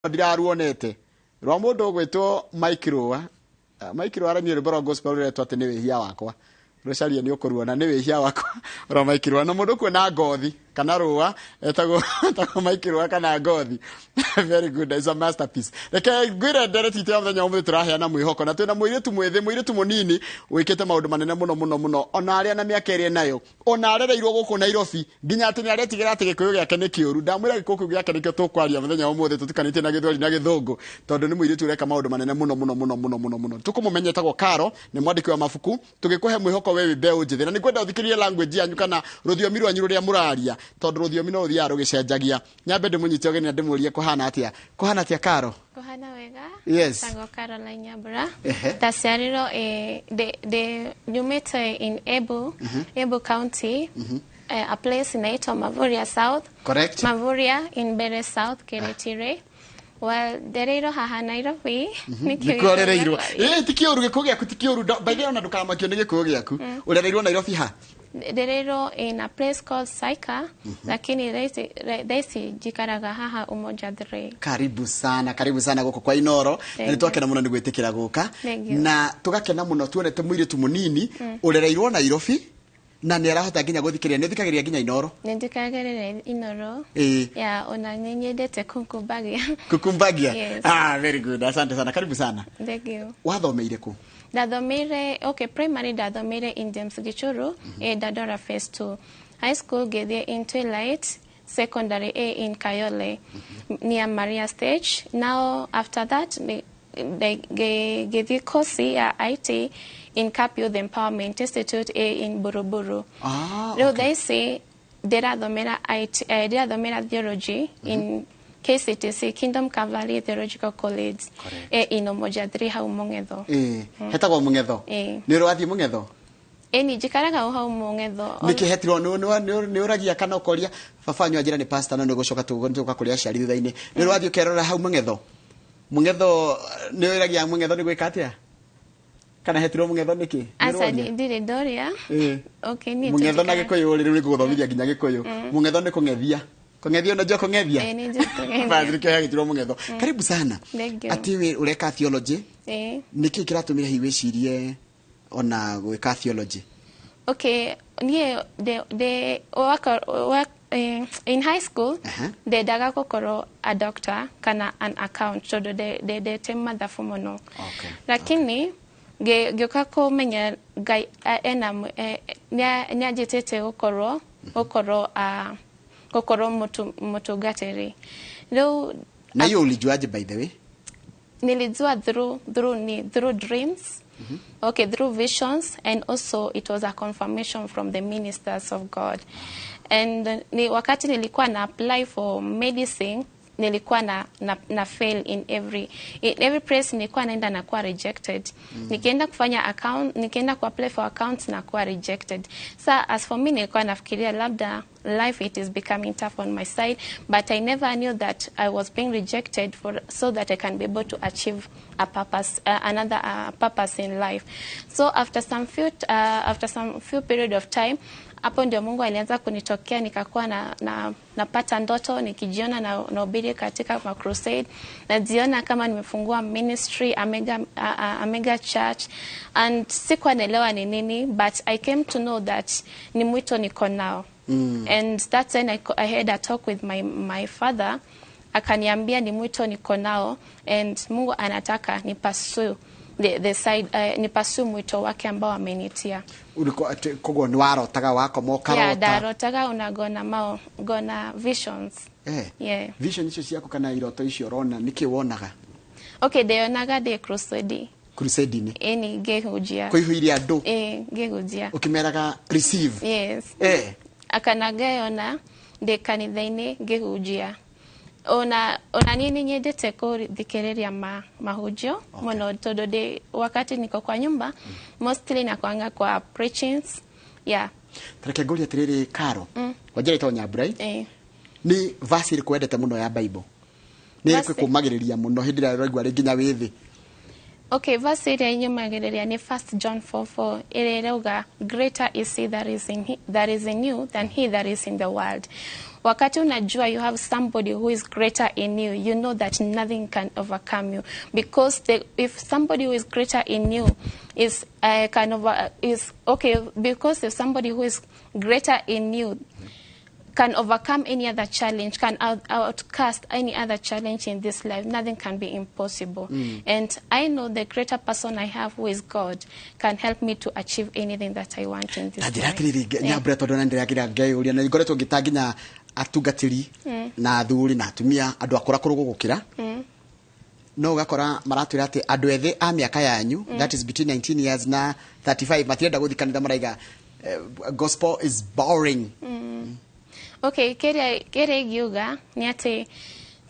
Ndiraruonete rwa mũndũ ũgwĩtwo Mike Rũa. Mike Rũa arainie rwĩmbo rwa gospel rũretwo atĩ nĩ wĩhia wakwa. Rũcarie nĩ ũkũruona, nĩ wĩhia wakwa rwa Mike Rũa. Na mũndũ ũkuona ngothi kana rũa etagwo Mike Rũa kana ngothi. Very good, it's a masterpiece. Reke ngwĩre ndereti itũ ya mũthenya ũmũthĩ tũraheana mwĩhoko na twĩna mũirĩtu mwĩthĩ, mũirĩtu mũnini wĩkĩte maũndũ manene mũno mũno mũno ona arĩa na mĩaka ĩrĩa nayo ona arereirwo gũkũ Nairobi nginya atĩ nĩ aretigĩra atĩ gĩkũyũ gĩake nĩ kĩũru. Ndamwĩra gĩkũyũ kĩu gĩake nĩkĩo tũkwaria mũthenya wa ũmũthĩ tũtukanĩtie na gĩthweri na gĩthũngũ tondũ nĩ mũirĩtu ũreka maũndũ manene mũno mũno mũno mũno mũno mũno. Tũkũmũmenya etagwo Caro, nĩ mwandĩki wa mabuku, tũgĩkũhe mwĩhoko we wĩ mbeũ njĩthĩ na nĩngwenda ũthikĩrĩrie language yanyu kana rũthiomi rwanyu rũrĩa mũraria tondũ rũthiomi no rũthiaga rũgĩcenjagia. Nyambe ndĩmũnyite ũgeni na ndĩmũrie kũhana atĩa. Kũhana atĩa Caro? Kũhana wega. Yes. Tagwo Caroline Nyambura. Ehe. Ndaciarirwo ndĩ nyumĩte in Embu, Embu County, a place inaitwa Mavuria South. Correct. Mavuria in Mbere South, Kiritiri. Well, ndereirwo haha Nairobi. Nĩkĩo Nĩkuo ũrereirwo. gĩkũyũ. Ĩ ti kĩũru, gĩkũyũ gĩaku ti kĩũru. By the way, ona ndũkamakio nĩ gĩkũyũ gĩaku. Ũrereirwo Nairobi ha? Ndereirwo in a place called Saika, lakini thaa ici njikaraga haha Umoja 3. Karibu sana, karibu sana gũkũ kwa Inoro. Na Thank nĩ twakena mũno nĩ gwĩtĩkĩra gũka. Thank you. Na tũgakena mũno tuonete mũirĩtu mũnini ũrereirwo Nairobi na nĩ arahota nginya gũthikĩrĩria, nĩ ũthikagĩrĩria nginya Inoro. Nĩnjikagĩrĩria Inoro. Ya, ona nĩnyendete kukumbagia. Kukumbagia. Yes. Ah, very good. Asante sana. Karibu sana. Thank you. Wathomeire kũ? Ndathomeire, okay, primary ndathomeire in James Gichuru, Dandora Phase 2. High school ngĩthiĩ in Twilight, secondary A in Kayole, near Maria Stage. Now after that ngĩthiĩ course ya IT in Cap Youth Empowerment Institute A in Buruburu. Rĩu thaa ici ndĩrathomera IT, ndĩrathomera theology in KCTC, Kingdom Cavalry Theological College. Correct. In Umoja 3 hau Mũng'etho. Hetagwo Mũng'etho. Nĩ ũrathiĩ Mũng'etho? Ĩni njikaraga o hau Mũng'etho. Nĩkĩ hetirwo nĩ ũragia kana ũkoria baba wanyu anjĩra nĩ pastor no nĩ gũcoka tũgũka kũrĩ aciari thutha-inĩ. Nĩ ũrathiĩ ũkerora hau Mũng'etho? Mũng'etho nĩ ũragia Mũng'etho nĩ gwĩka atĩa? Kana hetirwo Mũng'etho nĩkĩ? Nĩ Aca ũroria? ndirĩ ndoria. Okay, niĩ Mũng'etho na tũtikara- gĩkũyũ rĩ, rĩu nĩ ngũgũthomithia nginya gĩkũyũ. Mũng'etho nĩ kũng'ethia. Kũng'ethia unajua kũng'ethia? Nĩ njũĩ kũng'ethia. Basi nĩkĩo hagĩtirwo Mũng'etho. Karibu sana. Thank you. Atĩ wĩ ũreka theology. Nĩkĩ kĩratũmire hihi wĩcirie ona gwĩka theology? Okay, niĩ ndĩ in high school ndendaga gũkorwo a doctor kana an account tondũ ndendete mathabu mũno. Lakini ngĩũka kũmenya Ngai ena nĩ anjĩtĩte gũkorwo mũtungatĩri. Rĩu Na hiyo ulijuaje by the way? Nilijua through dreams. Okay, through visions, and also it was a confirmation from the ministers of God. And ni wakati nilikuwa na apply for medicine, nilikuwa na fail in every place nilikuwa naenda na kuwa rejected. Nikienda kufanya account, nikienda ku apply for accounts na kuwa rejected. So as for me nilikuwa nafikiria labda life it is becoming tough on my side, but I never knew that I was being rejected for so that I can be able to achieve a purpose, another purpose in life. So after some few period of time, hapo ndio Mungu alianza kunitokea, nikakuwa napata ndoto nikijiona nahubiri katika ma crusade, najiona kama nimefungua ministry, a mega church, and sikuwa naelewa ni nini, but I came to know that ni mwito niko nao. And that's when I had a talk with my father, akaniambia ni mwito niko nao and Mungu anataka ni pursue the side, ni pursue mwito wake ambao amenitia. Ulikuwa ati koguo ni warotaga wakoma ukarota? Yeah, ndarotaga una gona mao, gona visions. Yeah. Vision icio ciaku kana iroto icio urona niki wonaga? Okay, ndeonaga ndĩ crusade. Crusade-inĩ? Ĩni, ngĩhunjia. Kũihũirie andũ? Ĩ, ngĩhunjia. Ũkĩmeraga receive? Yes. Akana ngeyona ndĩ kanitha-inĩ ngĩhunjia. Ona niĩ nĩ nyendete kũthikĩrĩria mahunjio mũno tondũ ndĩ wakati niko kwa nyumba mostly nakuanga kwa preachings. Yeah. Tareke ngũrie atĩrĩrĩ Caro. Wanjĩra ĩtagwo Nyambura? Nĩ verse ĩrĩkũ wendete mũno ya Bible? Nĩ ĩrĩkũ Verse ĩkũmagĩrĩria mũno hĩndĩ ĩrĩa ũraigua rĩ nginya wĩ thĩ? Okay, verse ĩrĩa inyumagĩrĩria nĩ 1 John 4:4 ĩrĩa ĩrauga greater is he that is in he, that is in you than he that is in the world. Wakati unajua you have somebody who is greater in you, you know that nothing can overcome you, because if somebody who is greater in you is kind of is okay, because if somebody who is greater in you can overcome any other challenge, can outcast any other challenge in this life, nothing can be impossible. And I know the greater person I have, who is God, can help me to achieve anything that I want in this Na njĩra life. atĩrĩrĩ, Nyambura, tondũ na ndĩragira ngeyũria na ngoretwo ngĩta nginya atungatĩri na athuri na atumia, andũ akũra kũrũ gũgũkĩra, no ũgakora maratwĩra atĩ andũ ethĩ a mĩaka yanyu, that is between 19 years na 35, matirenda gũthiĩ kanitha, maraiga gospel is boring. Okay, kĩrĩa ingiuga nĩ atĩ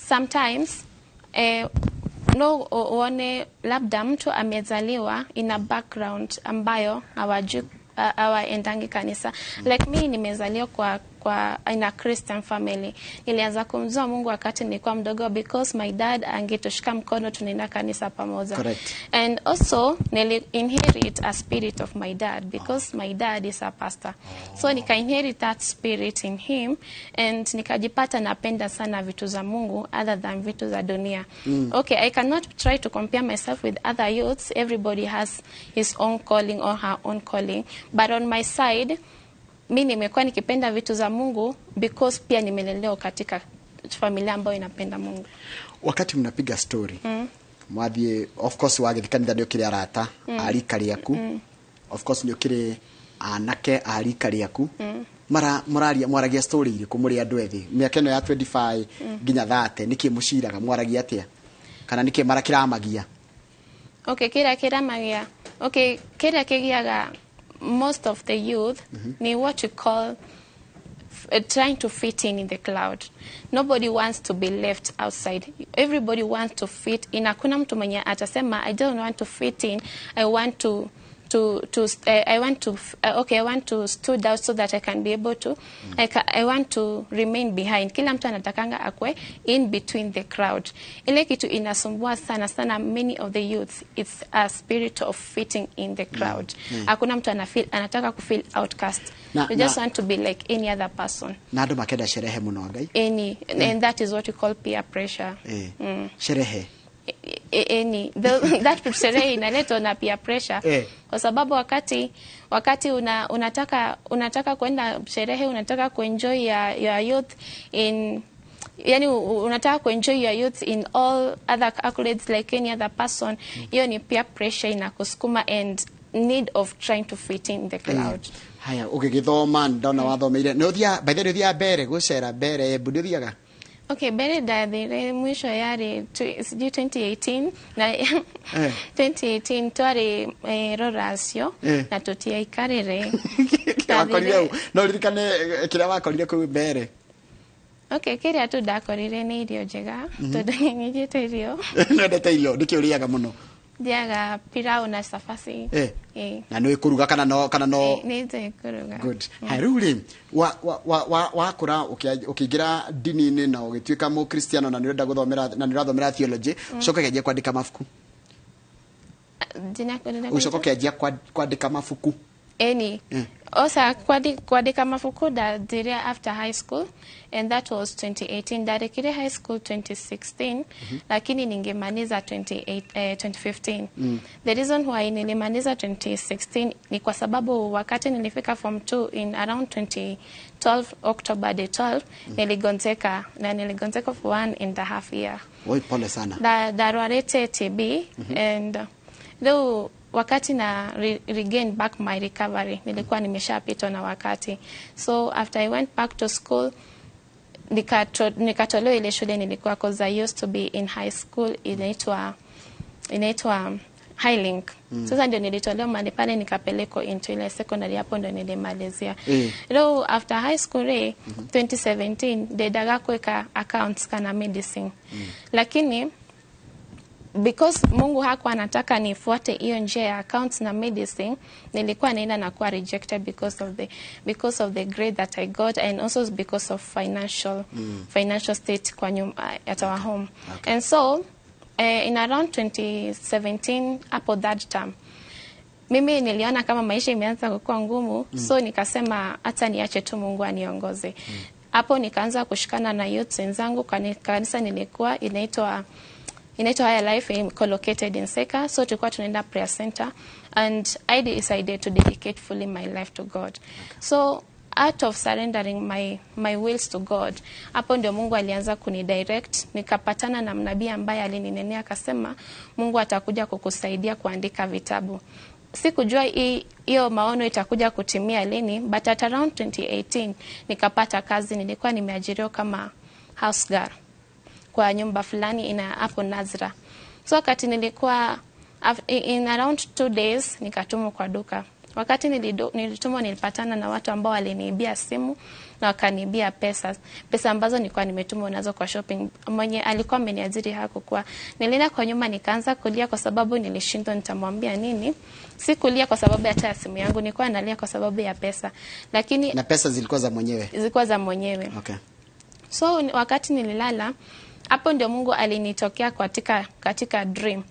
sometimes no uone labda mtu amezaliwa in a background ambayo hawajui, hawaendangi kanisa. Like me, nimezaliwa kwa in a Christian family. Nilianza kumjua Mungu wakati nilikuwa mdogo because my dad angetushika mkono tunaenda kanisa pamoja. Correct. And also nili inherit a spirit of my dad because my dad is a pastor. So nika inherit that spirit in him and nikajipata napenda sana vitu za Mungu other than vitu za dunia. Okay, I cannot try to compare myself with other youths. Everybody has his own calling or her own calling. But on my side, mi nimekuwa nikipenda vitu za Mungu because pia nimelelewa katika familia ambayo inapenda Mungu. Wakati mnapiga story, mwathiĩ, of course wagĩthiĩ kanitha nĩ ũkĩrĩ arata a rika rĩaku, of course nĩ ũkĩrĩ anake a rika rĩaku, mara mũraria, mwaragia story irĩkũ mũrĩ andũ ethĩ mĩaka ĩno ya 25 nginya 30? Nĩkĩ mũciraga, mwaragia atĩa, kana nĩkĩ mara kĩramagia? Okay, kĩrĩa kĩramagia, okay, kĩrĩa kĩgiaga most of the youth ni what you call trying to fit in the crowd. Nobody wants to be left outside. Everybody wants to fit in. Hakuna mtu mwenye atasema, "I don't want to fit in. I want to I want to okay, I want to stood out so that I can be able to I want to remain behind." Kila mtu anatakanga akwe in between the crowd. Ile kitu inasumbua sana sana many of the youths, it's a spirit of fitting in the crowd. Hakuna mtu anafeel, anataka kufeel outcast. You just want to be like any other person. Na andũ makenda sherehe mũno, Ngai. Any and that is what we call peer pressure. Sherehe. Any that sherehe inaletwa na peer pressure kwa sababu wakati unataka kwenda sherehe, unataka kuenjoy your youth in, yani unataka kuenjoy your youth in all other accolades like any other person, hiyo ni peer pressure inakusukuma and need of trying to fit in the crowd. Haya, ũgĩgĩthoma ndona wathomeire nĩ ũthiaga, by the way, nĩ ũthiaga mbere gũcera mbere Embu, nĩ ũthiaga? Okay, mbere ndathire mwisho yarĩ sijui 2018 na 2018 twarĩ rũracio na tũtiaikarire. Kĩrĩa wakorire no ririkane kĩrĩa wakorire kũu mbere? Okay, kĩrĩa tu ndakorire nĩ irio njega tondũ nĩ irio. Nĩwendete irio? Nĩkĩ ũrĩaga mũno? Ndiaga pilau na cabaci. Na nĩ kũruga kana no? Nĩ njũĩ kũruga. Good. Haya, rĩu rĩ, wakũra ũkĩingĩra ndini-inĩ na ũgĩtuĩka mũkristiano na nĩ ũrenda gũthomera na nĩ ũrathomera theology, ũcoke ũkĩanjia kwandĩka mabuku. Ũcoke ũkĩanjia kwandĩka mabuku. Any osa kwandĩka mabuku ndanjirie after high school, and that was 2018. Ndarĩkirie high school 2016, lakini ningemaliza 28, 2015. The reason why nilimaliza 2016 ni kwa sababu wakati nilifika form 2 in around 2012 October the 12, niligonjeka, na niligonjeka for 1.5 year. Oi, pole sana. Ndarwarĩte TB, and though wakati na regain back my recovery nilikuwa nimeshapitwa na wakati. So after I went back to school, nikatolewa ile shule nilikuwa, 'cause I used to be in high school inaitwa Highlink. Sasa ndio nilitolewa mahali pale nikapelekwa into ile secondary, hapo ndio nilimalizia. Rĩu after high school rĩ, 2017 ndendaga kwĩka accounts kana medicine, lakini because Mungu hakuwa anataka nifuate hiyo njia ya accounts na medicine, nilikuwa naenda na kuwa rejected because of the grade that I got and also because of financial state kwa nyumba at our home. And so in around 2017 hapo that term, mimi niliona kama maisha imeanza kukua ngumu, so nikasema hata niache tu Mungu aniongoze. Hapo nikaanza kushikana na youth wenzangu. Kanisa nilikuwa inaitwa Higher Life, iko located in Seka. So tulikuwa tunaenda prayer center and I decided to dedicate fully my life to God. So out of surrendering my wills to God, hapo ndio Mungu alianza kunidirect. Nikapatana na mnabii ambaye alininenea akasema Mungu atakuja kukusaidia kuandika vitabu. Sikujua hiyo maono itakuja kutimia lini, but at around 2018 nikapata kazi. Nilikuwa nimeajiriwa kama house girl kwa nyumba fulani ina hapo Nazra. So wakati nilikuwa in around 2 days nikatumwa kwa duka. Wakati nilitumwa nilipatana na watu ambao waliniibia simu na wakaniibia pesa, pesa ambazo nilikuwa nimetumwa nazo kwa shopping. Mwenye alikuwa ameniajiri hakukuwa. Nilienda kwa nyuma nikaanza kulia kwa sababu nilishindwa nitamwambia nini. Sikulia kwa sababu hata ya simu yangu, nilikuwa nalia kwa sababu ya pesa, lakini Na pesa zilikuwa za mwenyewe? Zilikuwa za mwenyewe. So wakati nililala hapo ndio Mungu alinitokea katika dream,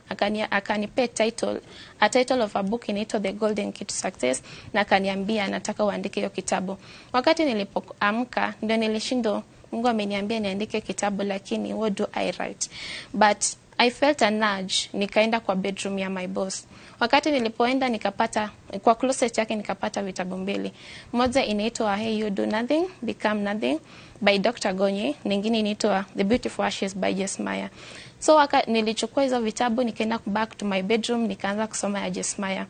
akanipea title, a title of a book inaitwa The Golden Key to Success, na akaniambia nataka uandike hiyo kitabu. Wakati nilipoamka ndio nilishindwa, Mungu ameniambia niandike kitabu, lakini what do I write? But I felt a nudge, nikaenda kwa bedroom ya my boss. Wakati nilipoenda nikapata kwa closet yake nikapata vitabu mbili. Moja inaitwa Hey You Do Nothing, Become Nothing by Dr. Gonye, nyingine inaitwa The Beautiful Ashes by Joyce Meyer. So nilichukua hizo vitabu, nikaenda back to my bedroom, nikaanza kusoma ya Joyce Meyer.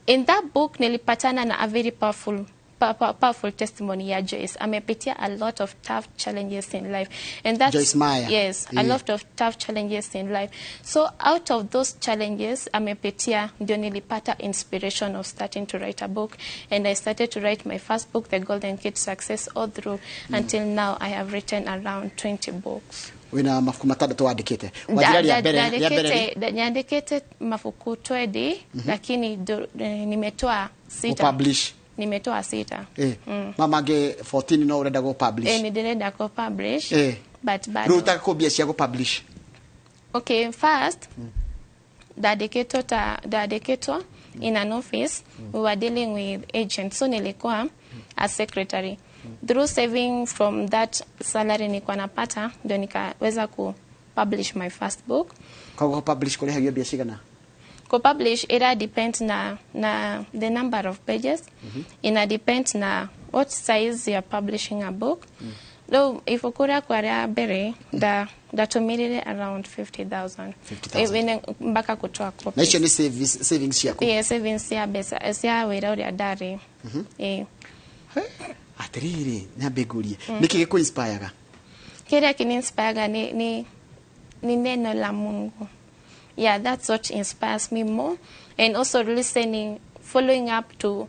In that book nilipatana na a very powerful testimony ya Joyce. Amepitia a lot of tough challenges in life. And that's Joyce Meyer. Yes, a lot of tough challenges in life. So out of those challenges amepitia ndio nilipata inspiration of starting to write a book, and I started to write my first book, The Golden Key to Success, all through until now I have written around 20 books. Wina mabuku matandatũ wandĩkĩte, wanjĩra rĩa mbere, rĩa mbere rĩ? Nyandĩkĩte mabuku 20, lakini nimetoa sita. Gũpublish. Nimetoa sita. Ma mangĩ 14 no ũrenda gũpublish? Nĩ ndĩrenda kũ-publish, but bado. Rĩu ũtaka kũmbia cia gũpublish? Okay, first ndandĩkĩtwo ta ndandĩkĩtwo in an office. We were dealing with agents, so nilikuwa a secretary. Through saving from that salary nilikuwa napata ndio nikaweza ku publish my first book. Koguo publish kũrĩhagio mbia cigana? Kupublish ira depend na the number of pages, ina depend na what size you are publishing a book. Rĩu ibuku rĩakwa rĩa mbere ndatũmĩrire around 50,000. 50,000. Mpaka kutoa Na icio copies. nĩ savings ciaku? Yeah, savings cia mbeca cia wĩra ũrĩa ndarĩ. Atĩrĩrĩ, nyambe ngũrie, nĩkĩ gĩkũ-inspireaga? Kĩrĩa kĩninspiraga ni neno la Mungu. Yeah, that's what inspires me more, and also listening, following up to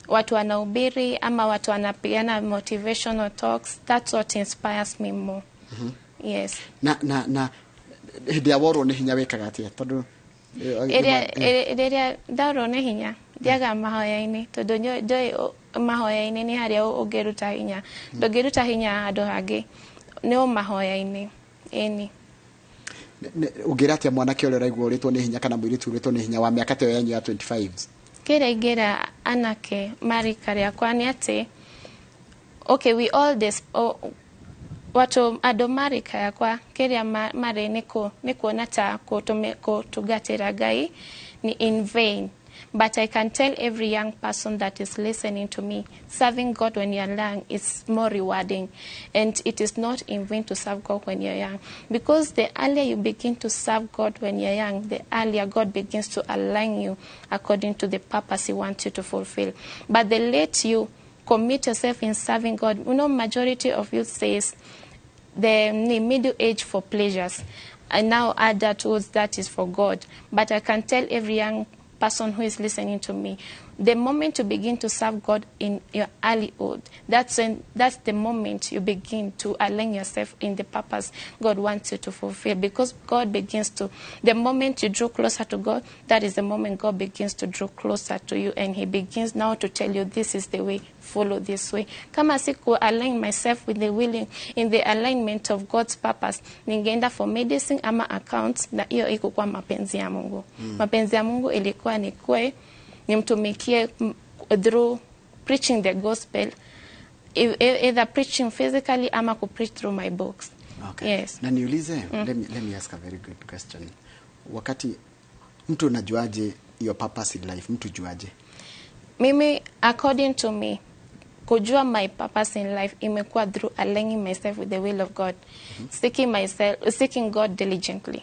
watu wanahubiri ama watu wanapeana motivational talks. That's what inspires me more, yes. Na hĩndĩ ya worwo nĩ hinya wĩkaga atĩa, tondũ Rĩrĩa ndaurwo nĩ hinya thiaga mahoya-inĩ, tondũ njũĩ mahoya-inĩ nĩ harĩa ũngĩruta hinya. Ndũngĩruta hinya handũ hangĩ, no mahoya-inĩ, ĩni. Ũngĩra atĩa mwanake ũrĩa ũraigua ũrĩtwo nĩ hinya kana mũirĩtu ũrĩtwo nĩ hinya wa mĩaka ta ĩyo yanyu ya 25? Kĩrĩa ingĩra anake marika rĩakwa nĩ atĩ, okay, we all this, oh, watu andũ marika yakwa kĩrĩa marĩ nĩ kuona ta kũtungatĩra Ngai ni in vain. But I can tell every young person that is listening to me, serving God when you are young is more rewarding, and it is not in vain to serve God when you're young, because the earlier you begin to serve God when you're young, the earlier God begins to align you according to the purpose he wants you to fulfill. But the late you commit yourself in serving God, majority of you says the middle age for pleasures. And now adulthood, that is for God. But I can tell every young person who is listening to me, the moment you begin to serve God in your early old, that's the moment you begin to align yourself in the purpose God wants you to fulfill. Because God begins to, the moment you draw closer to God, that is the moment God begins to draw closer to you, and he begins now to tell you, this is the way, follow this way. Kama siku align myself with the willing, in the alignment of God's purpose, ningeenda for medicine ama accounts, na hiyo ikukuwa mapenzi ya Mungu. Mapenzi ya Mungu ilikuwa nikuwe nimtumikie through preaching the gospel. Either preaching physically ama kupreach through my books. Okay. Yes. Na niulize, let me ask a very good question. Wakati mtu unajuaje your purpose in life? Mtu juaje? Mimi, according to me, kujua my purpose in life imekuwa through aligning myself with the will of God, seeking God diligently,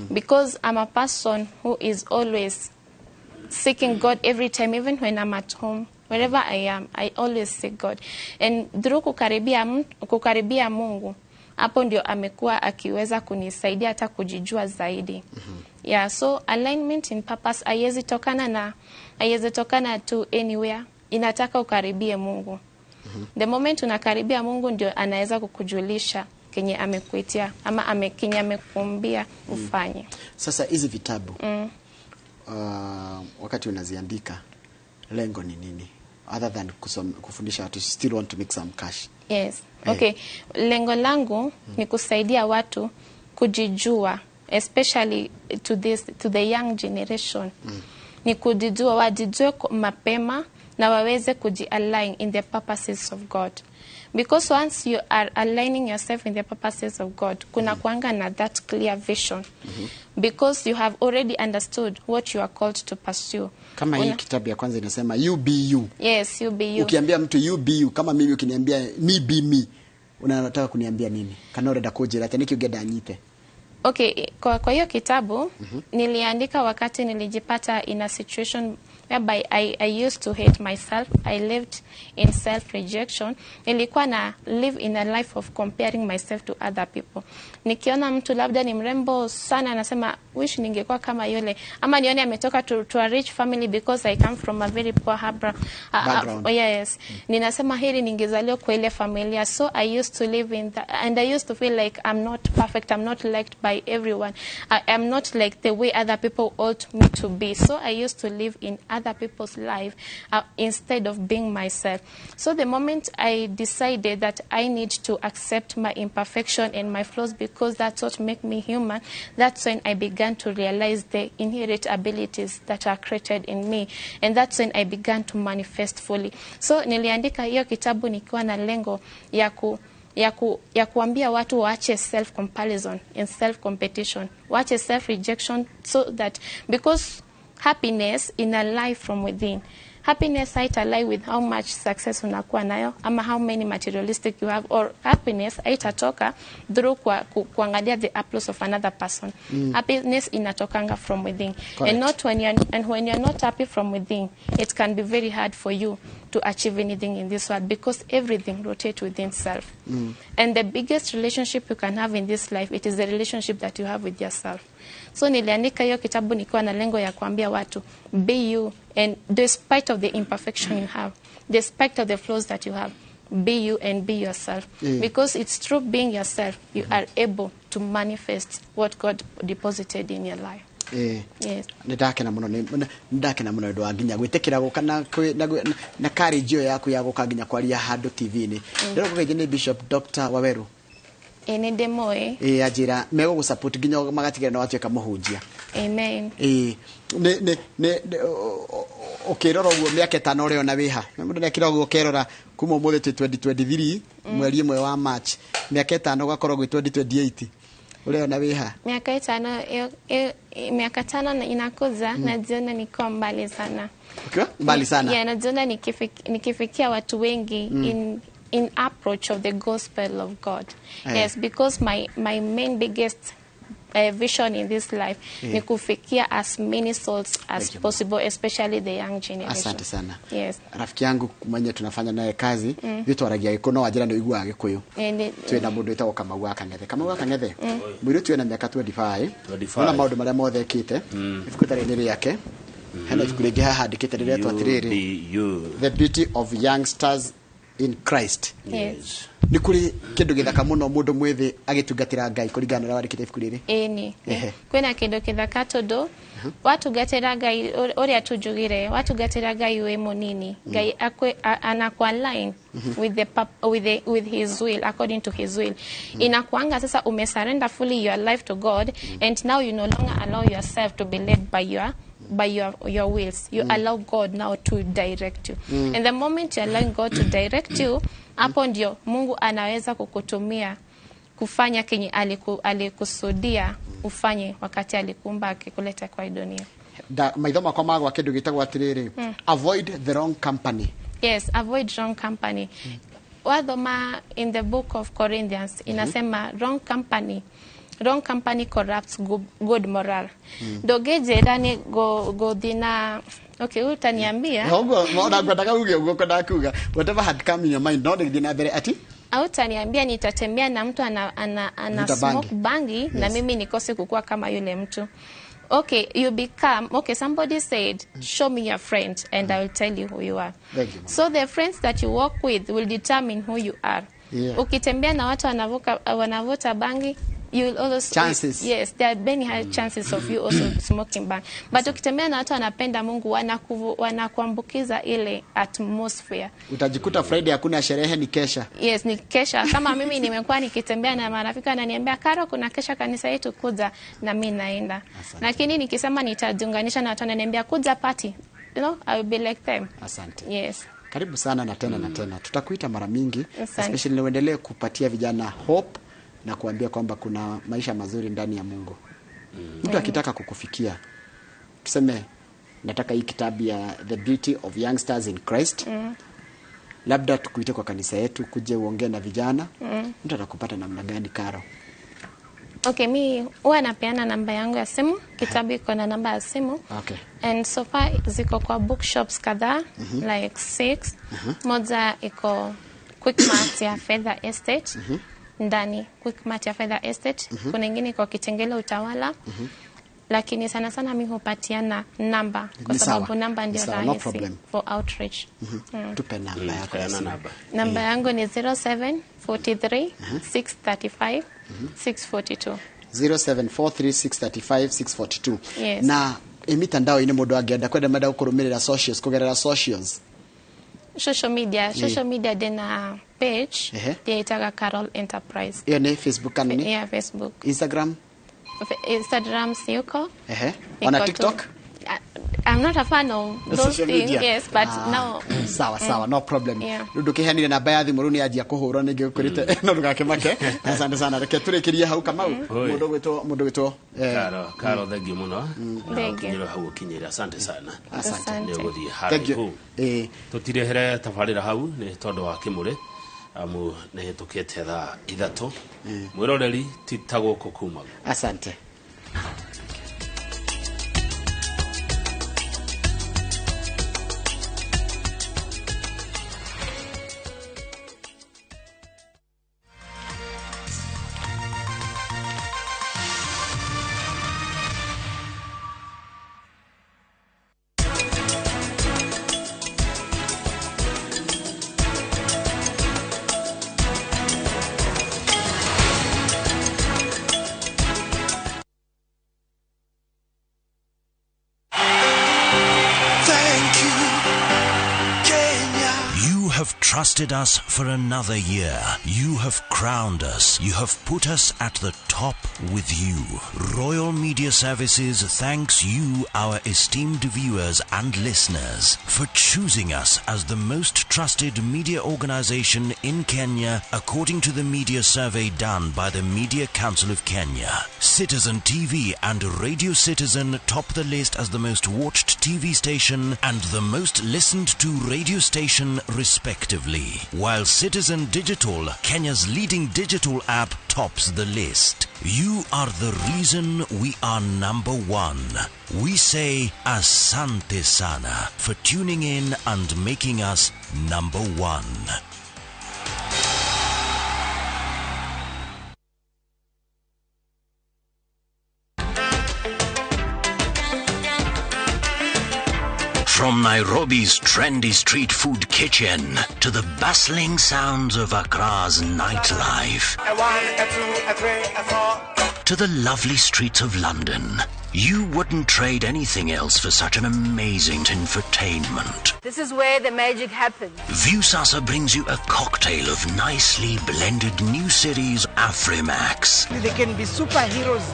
because I'm a person who is always seeking God every time, even when I'm at home, wherever I am, I always seek God. And through kukaribia Mungu, hapo ndio amekuwa akiweza kunisaidia hata kujijua zaidi. Yeah, so alignment in purpose haiwezi tokana tu anywhere. Inataka ukaribie Mungu. The moment unakaribia Mungu ndio anaweza kukujulisha kenye amekuitia ama kenye amekuambia ufanye. Sasa hizi vitabu wakati unaziandika lengo ni nini? Other than kufundisha watu, you still want to make some cash. Yes. Eh. Okay. Lengo langu ni kusaidia watu kujijua, especially to the young generation. Ni kujijua, wajijue mapema na waweze kujialign in the purposes of God. Because once you are aligning yourself in the purposes of God, kuna kuanga na that clear vision. Because you have already understood what you are called to pursue. Kama hii kitabu ya kwanza inasema you be you. Yes, you be you. Ukiambia mtu you be you, kama mimi ukiniambia me be me, unataka kuniambia nini? Kana urenda kunjira atĩ nĩkĩ ũngĩenda nyite? Okay, kwa hiyo kitabu niliandika wakati nilijipata in a situation whereby I used to hate myself. I lived in self-rejection. Nilikuwa na live in a life of comparing myself to other people. Nikiona mtu labda ni mrembo sana, anasema wish ningekuwa kama yule, ama nione ametoka to a rich family because I come from a very poor Background. Yes. Ninasema heri ningezaliwa kwa ile familia. So I used to live in that, and I used to feel like I'm not perfect, I'm not liked by everyone, I am not like the way other people ought me to be. So I used to live in other people's life instead of being myself. So the moment I decided that I need to accept my imperfection and my flaws because that's what make me human, that's when I began to realize the inherent abilities that are created in me, and that's when I began to manifest fully. So niliandika hiyo kitabu nikiwa na lengo ya kuambia watu waache self comparison and self competition, waache self rejection, so that because happiness ina lie from within. Happiness haita lie with how much success unakuwa nayo ama how many materialistic you have, or happiness haitatoka through kuangalia the applause of another person. Happiness inatokanga from within. Correct. And not when you're, and when you're not happy from within, it can be very hard for you to achieve anything in this world because everything rotates within self. And the biggest relationship you can have in this life, it is the relationship that you have with yourself. So niliandika hiyo kitabu nikiwa na lengo ya kuambia watu be you, and despite of the imperfection you have, despite of the flaws that you have, be you and be yourself. Because it's through being yourself you are able to manifest what God deposited in your life. Yes. Nä ndakena må no, nä ndakena må no ndå wa nginya gwä tä kä ra gå ka na courage ĩyo yaku ya gå ka nginya kwaria handå TV-inĩ. Ndĩrona kũgeithio nĩ Bishop Dr. Waweru. Ĩ, nĩ ndĩmũĩ. Ĩ, anjĩra megũgũ support nginya magatigĩra nĩ watuĩka mũhunjia. Amen. Ĩ, nĩ ũkĩrora ũguo mĩaka 5 ũrĩona wĩha mũndũ nĩakĩra ũguo ũkerora kuma ũmũthĩ twĩ 2023 mweri 1 wa March, mĩaka 5 ũgakorwo gwĩ 2028, ũrĩona wĩha? Miaka 5 miaka 5 inakuja, najiona nikiwa mbali sana. Ukiwa mbali sana? Yeah, najiona nikifikia watu wengi in approach of the gospel of God. Yes, because my main biggest vision in this life ni kufikia as many souls as Thank you. possible, especially the young generation. Asante sana. Yes. Rafiki yangu mwenye tunafanya naye kazi ithuĩ twaragia gĩkũyũ no wanjĩra nĩ ũiguaga gĩkũyũ. Twĩna mũndũ wĩtagwo Kamau wa Kang'ethe. Kamau wa Kang'ethe, mũirĩtu wĩna mĩaka 25. 25. Nona maũndũ marĩa mothe ekĩte, ibuku rĩtarĩ nĩ rĩake. Hena ibuku rĩngĩ haha handĩkĩte rĩretwo atĩrĩrĩ, You. The Beauty of Youngsters in Christ. Yes. Nĩ kũrĩ kĩndũ gĩthaka mũno mũndũ mwĩthĩ agĩtungatĩra Ngai kũringana na ũrĩa wandĩkĩte ibuku rĩrĩ? Ĩni. Kwĩna kĩndũ kĩthaka tondũ watungatĩra Ngai ũrĩa tujugire, watungatĩra Ngai wĩ mũnini, Ngai anaku align with his will, according to his will. Inakuanga sasa umesurrender fully your life to God, and now you no longer allow yourself to be led by your by your wills. You allow God now to direct you. And the moment you allow God to direct you, hapo ndio Mungu anaweza kukutumia kufanya kenye alikusudia ufanye wakati alikuumba akikuleta kwa hii dunia. Maitho makwa magwa kindu gitagwo atiriri, avoid the wrong company. Yes, avoid wrong company. Wathoma in the book of Corinthians inasema wrong company corrupts good moral. Ndũngĩnjĩra nĩ ngũthiĩ na okay, utaniambia. Ũguo ona ngwendaga uge ũguo kwendaga kuga whatever had come in your mind no ndĩgĩthiĩ na mbere ati au utaniambia nitatembea na mtu ana Vuta bangi. smoke bangi na mimi nikose kukua kama yule mtu. Okay, you become okay, somebody said show me your friend and I will tell you who you are. Thank you, ma'am. So the friends that you work with will determine who you are. Yeah. Ukitembea na watu wanavuta bangi, you will also Chances. Yes, there are many high chances of you also smoking bang. But ukitembea na watu wanapenda Mungu, wanakuambukiza ile atmosphere. Utajikuta Friday hakuna sherehe, ni kesha. Yes, ni kesha. Kama mimi nimekuwa nikitembea na marafiki wananiambia, Karo, kuna kesha kanisa yetu, kuja, na mimi naenda. Lakini nikisema nitajiunganisha na watu wananiambia kuja party, you know, I will be like them. Asante. Yes. Karibu sana na tena na tena. Tutakuita mara mingi, Asante. especially uendelee kupatia vijana hope na kuambia kwamba kuna maisha mazuri ndani ya Mungu. Mtu akitaka kukufikia, tuseme nataka hii kitabu ya The Beauty of Youngsters in Christ. Labda tukuite kwa kanisa yetu kuje uongee na vijana. Mtu atakupata namna gani, Karo? Okay, mi huwa napeana namba yangu ya simu. Kitabu iko na namba ya simu. Okay. And so far ziko kwa bookshops kadhaa, like 6. Moja iko Quickmart ya Fedha Estate. Ndani Quickmart ya Fedha Estate. Kuna ingine iko Kitengela Utawala. Lakini sana sana mi hupatiana namba kwa Ni sawa. sababu namba Ni ndio sawa, no rahisi problem. for outreach. Tupe namba yako ya Peana simu. namba. Namba yangu ni 0743 635 642. 0743635642. Yes. Na mitandao-inĩ mũndũ angĩenda kwenda menda gũkũrũmĩrĩra socials kũgerera socials. Social media ndĩna page Ehe. ndĩitaga Carol Enterprise. Ĩyo nĩ Facebook kana nĩ Yeah, Facebook. Instagram? Instagram siyuko. Ehe. Niko Ona tu. TikTok? I'm not a fan of those Social things, media. yes, but now Sawa sawa, no problem. Yeah. Rĩu ndũkĩheanire namba ya thimũ, rĩu nĩ yanjia kũhũrwo nĩ ngĩgũkwĩrĩte no ndũgakĩmake. Asante sana, reke tũrĩkĩrie hau Kamau. Oi. Mũndũ gwĩtwo Karo, thank you muno. Na Thank you. ũkinyĩre hau ũkinyĩre, asante sana. Asante. Nĩ ũgũthiĩ Thank you. haraihu. Tũtirehere tabarĩra hau nĩ tondũ wa kĩmũrĩ amu nĩ hĩtũkĩte thaa 3. Mwĩroreri ti ta gũkũ kumagwo. Asante. Thank you, Kenya. You have trusted us for another year. You have crowned us. You have put us at the top with you. Royal Media Services thanks you, our esteemed viewers and listeners, for choosing us as the most trusted media organization in Kenya, according to the media survey done by the Media Council of Kenya. Citizen TV and Radio Citizen top the list as the most watched TV station and the most listened to radio station, respectively, while Citizen Digital, Kenya's leading digital app, tops the list. You are the reason we are number one. We say asante sana for tuning in and making us number one. From Nairobi's trendy street food kitchen to the bustling sounds of Accra's nightlife, A 1, a 2, a 3, a 4. to the lovely streets of London, you wouldn't trade anything else for such an amazing infotainment. This is where the magic happens. Viusasa brings you a cocktail of nicely blended new series Afrimax. They can be superheroes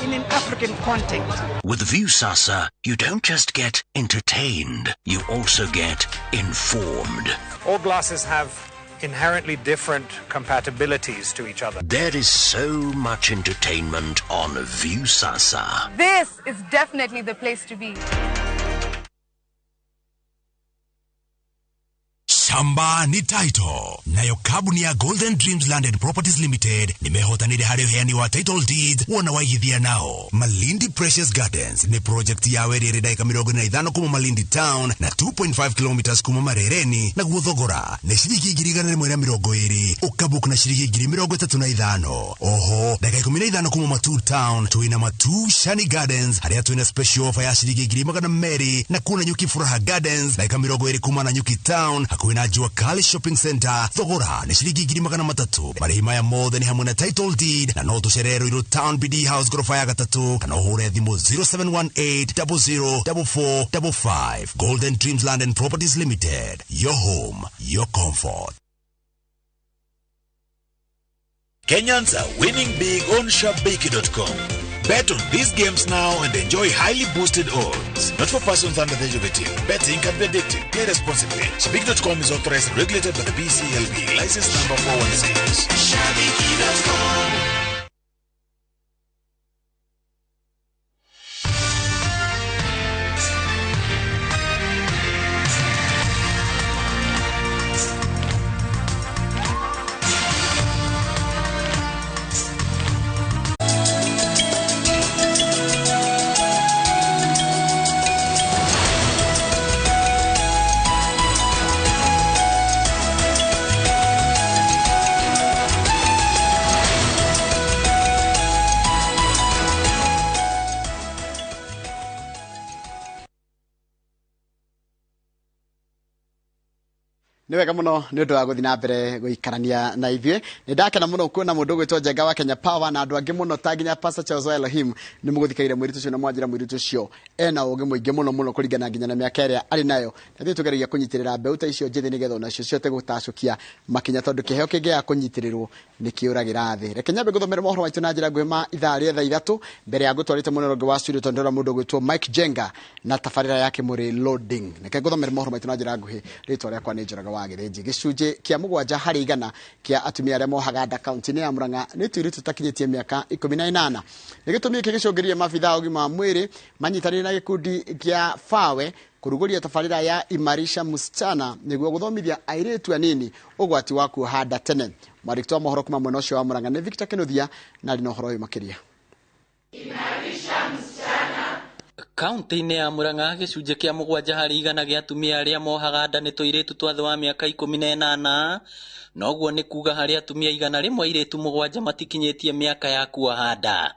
in an African context. With Viusasa, you don't just get entertained, you also get informed. All glasses have inherently different compatibilities to each other. There is so much entertainment on Viusasa. This is definitely the place to be. Shamba ni title nayo kambuni ya Golden Dreams Land and Properties Limited nimehotanire harĩ ũheani wa title deeds wona waigithia nao. Malindi Precious Gardens nĩ project ya werĩ ĩrĩ ndagĩka 45 kuma Malindi Town na 2.5 kilometers kuma Marereni, naguo thogora nĩ ciringi 120,000 ũkabook na ciringi 35,000. Oho ndagĩka 15 kuma Matuu Town twĩna Matuu Shani Gardens harĩa twĩna special offer ya ciringi 200,000 na kuna Nyuki Furaha Gardens ndagĩka 20 kuma na Nyuki Town hakuhĩ na Jua Kali Shopping Center thogora nĩ ciringi 300,000. Marĩhi maya mothe nĩ hamwe na title deed na no tũcerere Ruiru Town BD House gorofa ya gatatũ kana ũhũre thimũ 0718 004455. Golden Dreams Land and Properties Limited, your home, your comfort. Kenyans are winning big on Shabiki.com. Bet on these games now and enjoy highly boosted odds. Not for persons under the age of 18. Betting can be addictive. Play responsibly. Shabiki.com is authorized and regulated by the BCLB. License number 416. Shabiki.com. Nĩ wega mũno nĩ ũndũ wa gũthiĩ na mbere gũikarania na ithuĩ. Nĩ ndakena mũno kuona mũndũ ũgwĩtwo Njenga wa Kenya Power na andũ angĩ mũno ta nginya Pastor Charles wa Elohim nĩ mũgũthikaire mũirĩtu ũcio na mwanjĩra mũirĩtu ũcio ena ũgĩ mũingĩ mũno mũno kũringana nginya na mĩaka ĩrĩa arĩ nayo. Na ithuĩ tũgeragia kũnyitĩrĩra mbeũ ta icio njĩthĩ nĩgetha onacio cihote gũtacũkia makinya tondũ kĩheo kĩngĩaga kũnyitĩrĩrwo nĩ kĩũragĩra thĩ. Reke nyambe ngũthomere mohoro maitũ na njĩra nguhĩ ma ithaa rĩa thaa ithatũ mbere ya ngũtwarĩte mwena ũngĩ wa studio tondũ ndĩrona mũndũ ũgwĩtwo Mike Jenga na tabarĩra yake Mũrĩ Loading. Reke ngũthomere mohoro maitũ na njĩra nguhĩ. Rĩtwa rĩakwa nĩ Njoroge wa Gĩthĩnji. Gĩcunjĩ kĩa 7 harĩ 100 kĩa atumia arĩa mohaga nda kaunti-inĩ ya Murang'a nĩ tũirĩtu tũtakinyĩtie mĩaka 18. Nĩ gĩtũmi gĩkĩ gĩcũngĩrĩrie maabithaa a ũgima wa mwĩrĩ manyitanĩire na gĩkundi kĩa FAWE kũrugũria tabarĩra ya Imarisha Msichana nĩguo gũthomithia airĩtu anini ũgwati wa kuoha nda tene. Mwandĩki wa mohoro kuma mwena ũcio wa Murang'a nĩ Victor Kinuthia na arĩ na ũhoro ũyũ makĩria. Kaunti-inĩ ya Murang'a gĩcunjĩ kĩa 7 harĩ 100 gĩa atumia arĩa mohaga nda nĩ tũirĩtu twa thĩ wa mĩaka 18, noguo nĩ kuga harĩ atumia 100 airĩtu 7 matikinyĩtie mĩaka ya kuoha nda.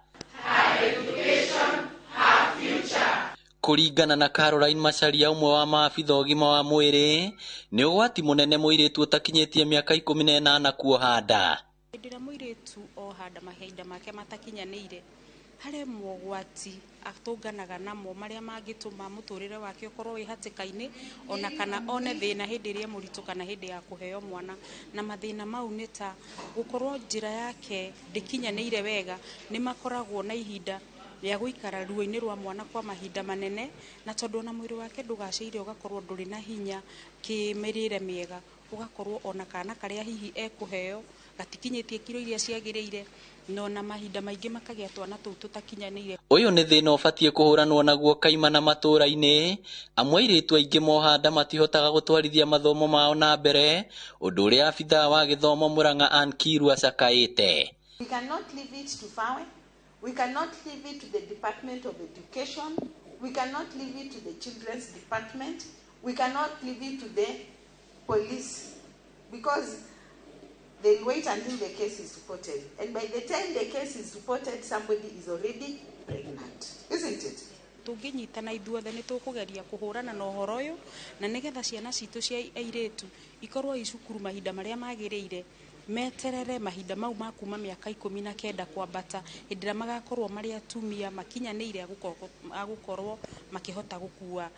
Kũringana na Caroline Macharia ũmwe wa maabitha ũgima wa mwĩrĩ, nĩ ũgwati mũnene mũirĩtu ũtakinyĩtie mĩaka 18 kuoha nda. Hĩndĩ ĩrĩa mũirĩtu oha nda mahinda make matakinyanĩire, harĩ mogwati atũnganaga namo marĩa mangĩtũma mũtũrĩre wake ũkorwo wĩ hatĩka-inĩ ona kana one thĩna hĩndĩ ĩrĩa mũritũ kana hĩndĩ ya kũheo mwana. Na mathĩna mau nĩ ta gũkorwo njĩra yake ndĩkinyanĩire wega, nĩ makoragwo na ihinda rĩa gũikara ruo-inĩ rwa mwana kwa mahinda manene, na tondũ ona mwĩrĩ wake ndũgacĩire ũgakorwo ndũrĩ na hinya kĩmĩrĩre mĩega, ũgakorwo ona kana karĩa hihi ekũheo gatikinyĩtie kiro iria ciagĩrĩire, no na mahinda maingĩ makagĩa twana tũu tũtakinyanĩire. Ũyũ nĩ thĩna ũbatiĩ kũhũranwo naguo kaimana matũũra-inĩ, amwe airĩtu aingĩ moha nda matihotaga gũtwarithia mathomo mao na mbere, ũndũ ũrĩa abithaa wa gĩthomo Murang'a Ann Kiru acakaĩte. We cannot leave it to FAWE. We cannot leave it to the Department of Education. We cannot leave it to the Children's Department. We cannot leave it to the police, because they'll wait until the case is reported. And by the time the case is reported, somebody is already pregnant, isn't it? Tũngĩnyitana ithuothe nĩ tũkũgeria kũhũrana na ũhoro ũyũ, na nĩgetha ciana citũ cia airĩtu ikorwo i cukuru mahinda marĩa magĩrĩire, meterere mahinda mau ma kuma mĩaka 19 kwambata, hĩndĩ ĩrĩa magakorwo marĩ atumia makinyanĩire a gũkorwo makĩhota gũkua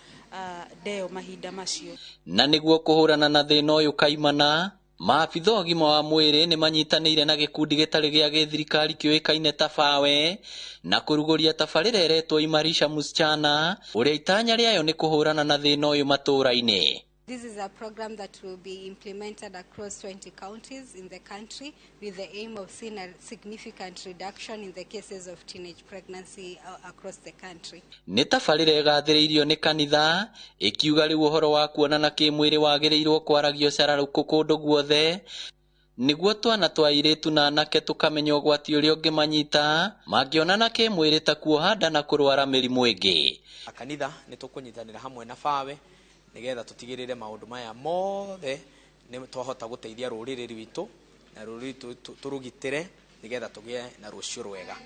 ndeo mahinda macio. Na nĩguo kũhũrana na thĩna ũyũ kaimana, Maabitha ũgima wa mwĩrĩ nĩ manyitanĩire na gĩkundi gĩtarĩ gĩa gĩthirikari kĩũĩkaine ta FAWE na kũrugũria tabarĩra ĩretwo Imarisha Msichana ũrĩa itanya rĩayo nĩ kũhũrana na thĩna ũyũ matũũra-inĩ. This is a program that will be implemented across 20 counties in the country with the aim of seeing a significant reduction in the cases of teenage pregnancy across the country. Nĩ tabarĩra ĩgathĩrĩirio nĩ kanitha ĩkiuga rĩu ũhoro wa kuonana kĩmwĩrĩ wagĩrĩirwo kwaragio cararũkũ kũndũ guothe nĩguo twana twa airĩtu na anake tũkamenya ũgwati ũrĩa ũngĩmanyita mangĩonana kĩmwĩrĩ ta kuoha nda na kũrwara mĩrimũ ĩngĩ. Kanitha nĩ tũkũnyitanĩra hamwe na FAWE nigetha tutigirire maundu maya mothe ni twahota guteithia ruriri rwitu na ruriri turugitire nigetha tugie na rucio rwega.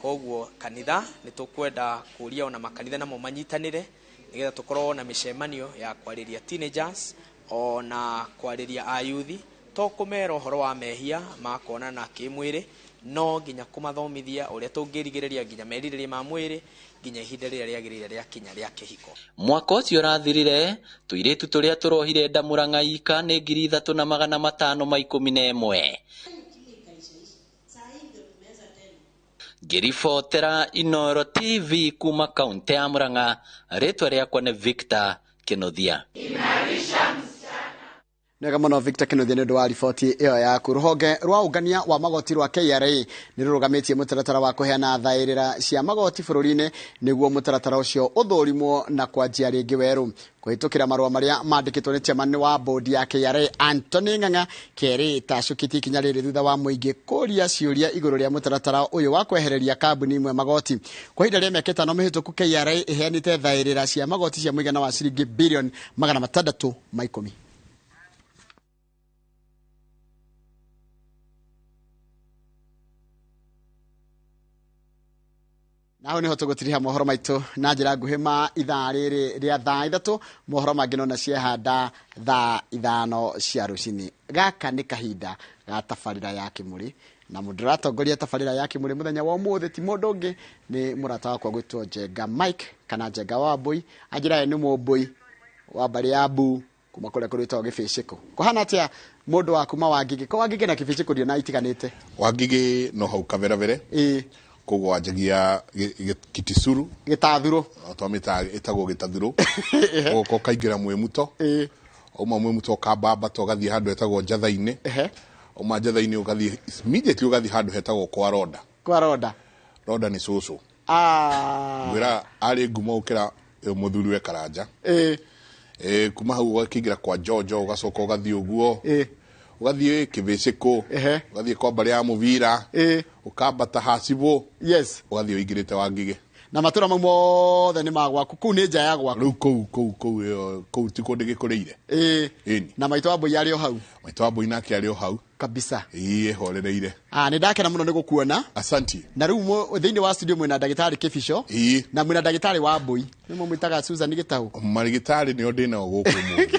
Koguo kanitha ni tukwenda kuria ona makanitha namo manyitanire nigetha tukorwo na micemanio ya kwariria teenagers ona kwariria ayuthi to kumera uhoro wa mehia ma kuonana kimwiri no nginya kumathomithia uria tungirigireria nginya merirĩria ma mwĩrĩ nginya ihinda rĩrĩa rĩagĩrĩire rĩakinya rĩa kĩhiko. Mwaka ũcio ũrathirire tũirĩtu tũrĩa tũrohire nda Murang'a ika nĩ 3511. Ngĩribotera Inooro TV kuma kaunti ya Murang'a, rĩtwa rĩakwa nĩ Victor Kĩnuthia. Nega muno Victor Kĩnuthia nĩ ũndũ wa riboti ĩyo yaku. Rũhonge rwa ũngania wa magoti rwa KRA nĩ rũrũgamĩtie mũtaratara wa kũheana thaĩrĩra cia magoti bũrũri-inĩ nĩguo mũtaratara ũcio ũthũrimwo na kwanjia rĩngĩ werũ. Kũhĩtũkĩra marũa marĩa mandĩkĩtwo nĩ chairman wa bodi ya KRA Anthony Ng'ang'a KRA ĩtacũkĩtie ikinya rĩrĩ thutha wa mũingĩ kũria ciũria igũrũ rĩa mũtaratara ũyũ wa kwehereria kambuni imwe magoti. Kwa ihinda rĩa mĩaka ĩtano mĩhĩtũku KRA ĩheanĩte thaĩrĩra cia magoti cia mũigana wa ciringi bilioni 610. Naho niho tũgũtiriha mohoro maitũ na njĩra nguhĩ ma ithaa rĩrĩ rĩa thaa 3 mohoro mangĩ nona ciehanda thaa 5 cia rũcinĩ. Gaka nĩ kahinda ga tabarĩra ya Kĩmũrĩ na mũndũ ũratongoria tabarĩra ya Kĩmũrĩ mũthenya wa ũmũthĩ ti mũndũ ũngĩ nĩ mũrata wakwa gwĩtwo Njenga Mike kana Njenga wa Mbũi. Anjĩra ye nĩ mũmbũi wa mbarĩ ya Mbu kuma kũrĩa kũrĩtagwo Gĩbĩcĩkũ. Kũhana atĩa mũndũ wa kuma Wangigĩ? Ko Wangigĩ na Gĩbĩcĩkũ ndiona itiganĩte. Wangigĩ no hau kaberebere. Ĩĩ. Koguo wanjagia Kitisuru Gĩtathuro twamĩta ĩtagwo Gĩtathuro ũgoka ũkaingĩra Mwĩmuto auma Mwĩmuto ũkambambata ũgathiĩ handũ hetagwo Njatha-inĩ auma Njatha-inĩ ũgathiĩ immediately ũgathiĩ handũ hetagwo kwa Ronda. Kwa Ronda. Ronda nĩ cũcũ. Ngwĩra arĩ ngumo gũkĩra mũthuri we Karanja. Kuma hau ũgakĩingĩra kwa Njonjo ũgacoka ũgathiĩ ũguo ũgathiĩ Kĩbĩcĩkũ ũgathiĩ kwa mbarĩ ya Mũbira ũkambata Hacibũ. Yes. Ũgathiĩ ũingĩrĩte Wangigĩ. Na matũra mau mothe nĩ ma gwaku. Kũu nĩ nja ya gwaku. Rĩu kũu kũu ti kũndũ gĩkũrĩire. Ĩĩ. Na maitũ wa Mbũi arĩ o hau. Maitũ wa Mbũi nake arĩ o hau. Kabisa. Ĩĩ horereire. Nĩ ndakena mũno nĩ gũkuona. Asanti. Na rĩu thĩinĩ wa studio mwĩna ndagĩtarĩ Kĩbico. Ĩĩ. Na mwĩna ndagĩtarĩ wa Mbũi. Nĩ mũmwĩtaga Susan Gĩtaũ. Marigĩtarĩ nĩo ndĩnao gũkũ ũmũthĩ.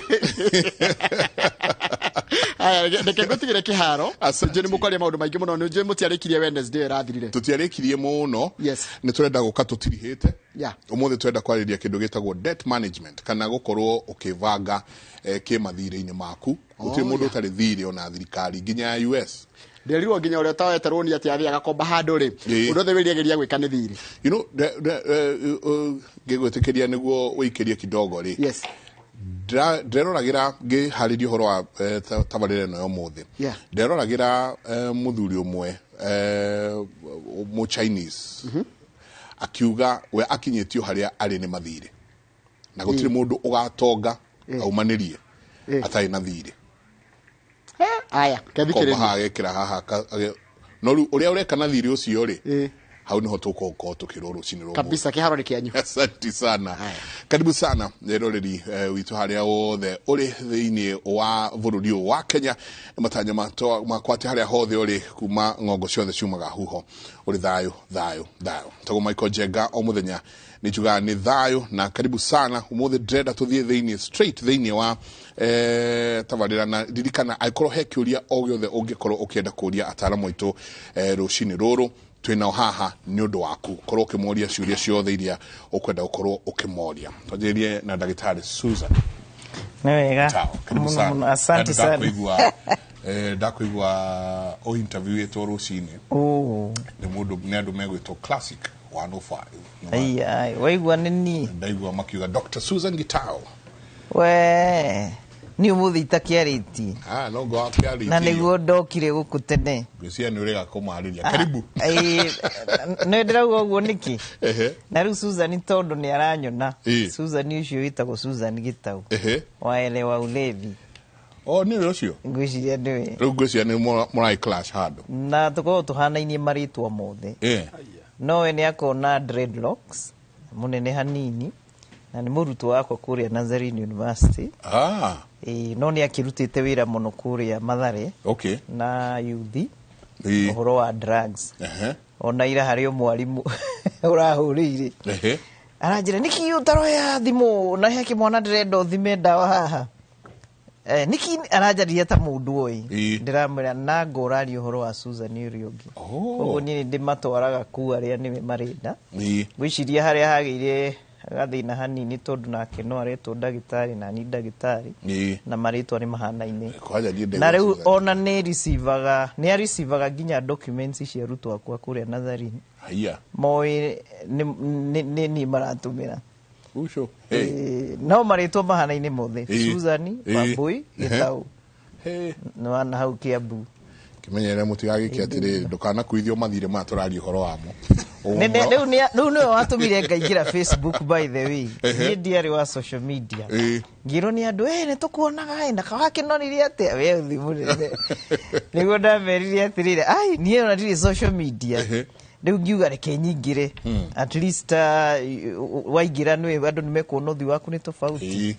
Aya, reke ngũtigĩre kĩharo. Njũĩ nĩ mũkwaria maũndũ maingĩ mũno. Nĩ njũĩ mũtiarĩkirie Wednesday ĩrathirire. Tũtiarĩkirie mũno. Yes. Nĩ tũrenda gũka tũtirihĩte. Yeah. Ũmũthĩ tũrenda kwarĩrĩria kĩndũ gĩtagwo debt management kana gũkorwo ũkĩbanga kĩmathirĩ-inĩ maku. Gũtirĩ mũndũ ũtarĩ thirĩ ona thirikari nginya ya US. Ndĩrerirwo nginya ũrĩa ũtoete rũni atĩ athiĩ agakomba handũ rĩ. Ũndũ ũothe wĩriragĩria gwĩka nĩ thirĩ. You know, ngĩgwĩtĩkĩria nĩguo ũikĩrie kidogo rĩ. Yes. Ndĩreroragĩra ngĩharĩria ũhoro wa tabarĩra ĩno ya ũmũthĩ. Ndĩreroragĩra mũthuri ũmwe mũ Chinese akiuga we akinyĩtio harĩa arĩ nĩ mathirĩ na gũtirĩ mũndũ ũgatonga aumanĩrie atarĩ na thirĩ. Aya, kethikĩrĩria. Komba agekĩra haha no rĩu ũrĩa ũreka na thirĩ ũcio rĩ hau niho tũgũkorwo tũkĩrwo rũcinĩ rwa kabisa. Kĩharo nĩ kĩanyu. Asante sana. Karibu sana roreri witũ harĩa wothe ũrĩ thĩinĩ wa bũrũri ũyũ wa Kenya na matanya makwa atĩ harĩa hothe ũrĩ kuma ng'ongo ciothe ciumaga huho ũrĩ thayũ thayũ thayũ. Tagwo Michael Njenga o mũthenya nĩ njugaga nĩ thayũ na karibu sana. Ũmũthĩ ndĩrenda tũthiĩ thĩinĩ straight thĩinĩ wa tabarĩra na ririkana angĩkorwo he kĩũria o gĩothe ũngĩkorwo ũkĩenda kũria ataaramu aitũ rũcinĩ rũrũ twĩnao haha nĩ ũndũ waku korwo ũkĩmoria ciũria ciothe iria ũkwenda gũkorwo ũkĩmoria. Twanjĩrĩrie na ndagĩtarĩ Susan. Nĩ wega. Karibu sana. Asante sana. Ndakuigua Ndakuigua o interview ĩtwo rũcinĩ. Oh. Nĩ mũndũ nĩ andũ megwĩtwo Classic 105. Ai ai, waigua nĩ niĩ. Ndaigua makiuga Dr. Susan Gitau. We, niĩ ũmũthĩ itakĩarĩtie. Ah, no ngo akĩarĩtie. Na nĩguo ndokire gũkũ tene. Ngwĩciria nĩ ũrega kũmarĩria. Karibu. Nĩ ndĩrauga ũguo nĩkĩ? Ehe. Na rĩu Susan tondũ nĩ aranyona. Ĩ. Susan ũcio wĩtagwo Susan Gitau. Ehe. Wa Elewa Ulevi. Oh, nĩwe ũcio? Ngwĩciria nĩwe. Rĩu ngwĩciria nĩ mũraĩ clash handũ. Na tũkoragwo tũhanainie marĩtwa mothe. Eh. No we nĩ akona dreadlocks mũnene hanini na nĩ mũrutwo wakwa kũrĩa Nazarene University. Ah. Ĩĩ, no nĩ akĩrutĩte wĩra mũno kũrĩa Mathare. Okay. Na yuthi. Ĩĩ. Ũhoro wa drugs. Ehe. Ona ira harĩ o mwarimũ ũrahũrĩire. Ehe. Aranjĩra nĩkĩ ũtaroya thimũ na he kĩmwana ndĩrenda ũthime ndawa haha. Nĩkĩ aranjarĩria ta mũndũ oĩ. Ndĩramwĩra nanga ũraria ũhoro wa Susan ũrĩa ũngĩ. Koguo niĩ nĩ ndĩmatwaraga kũu arĩa nĩwe marenda. Ngwĩciria harĩa hagĩire gathĩna hanini tondũ nake no aretwo ndagĩtarĩ na niĩ ndagĩtarĩ. Na marĩtwa nĩ mahanaine. Kwanja niĩ Na rĩu ndegwa ona nĩ receivaga, nĩ arecivaga nginya documents cia arutwo akwa kũrĩa Nazarene. Haiya. Moĩ nĩ niĩ maratũmĩra. Ucio. No marĩtwa mahanaine mothe. Susan Wambui Gitau. Nĩ wana hau Kiambu. Kĩmenyerere mũtigagĩke atĩrĩrĩ ndũkanakuithio mathirĩ maya tũraria ũhoro wamo. Rĩu nĩwe watũmire ngaingĩra Facebook by the way. Niĩ ndiarĩ wa social media. Ngĩrwo nĩ andũ, nĩ tũkuonaga na wakĩnonirie atĩa we ũthiĩ mũnene. Nĩguo ndamerire atĩrĩrĩ, ai niĩ ona ndirĩ social media. Rĩu ngiuga reke nyingĩre. At least waingĩra nĩwe andũ nĩ mekuona ũthiũ waku nĩ tofauti.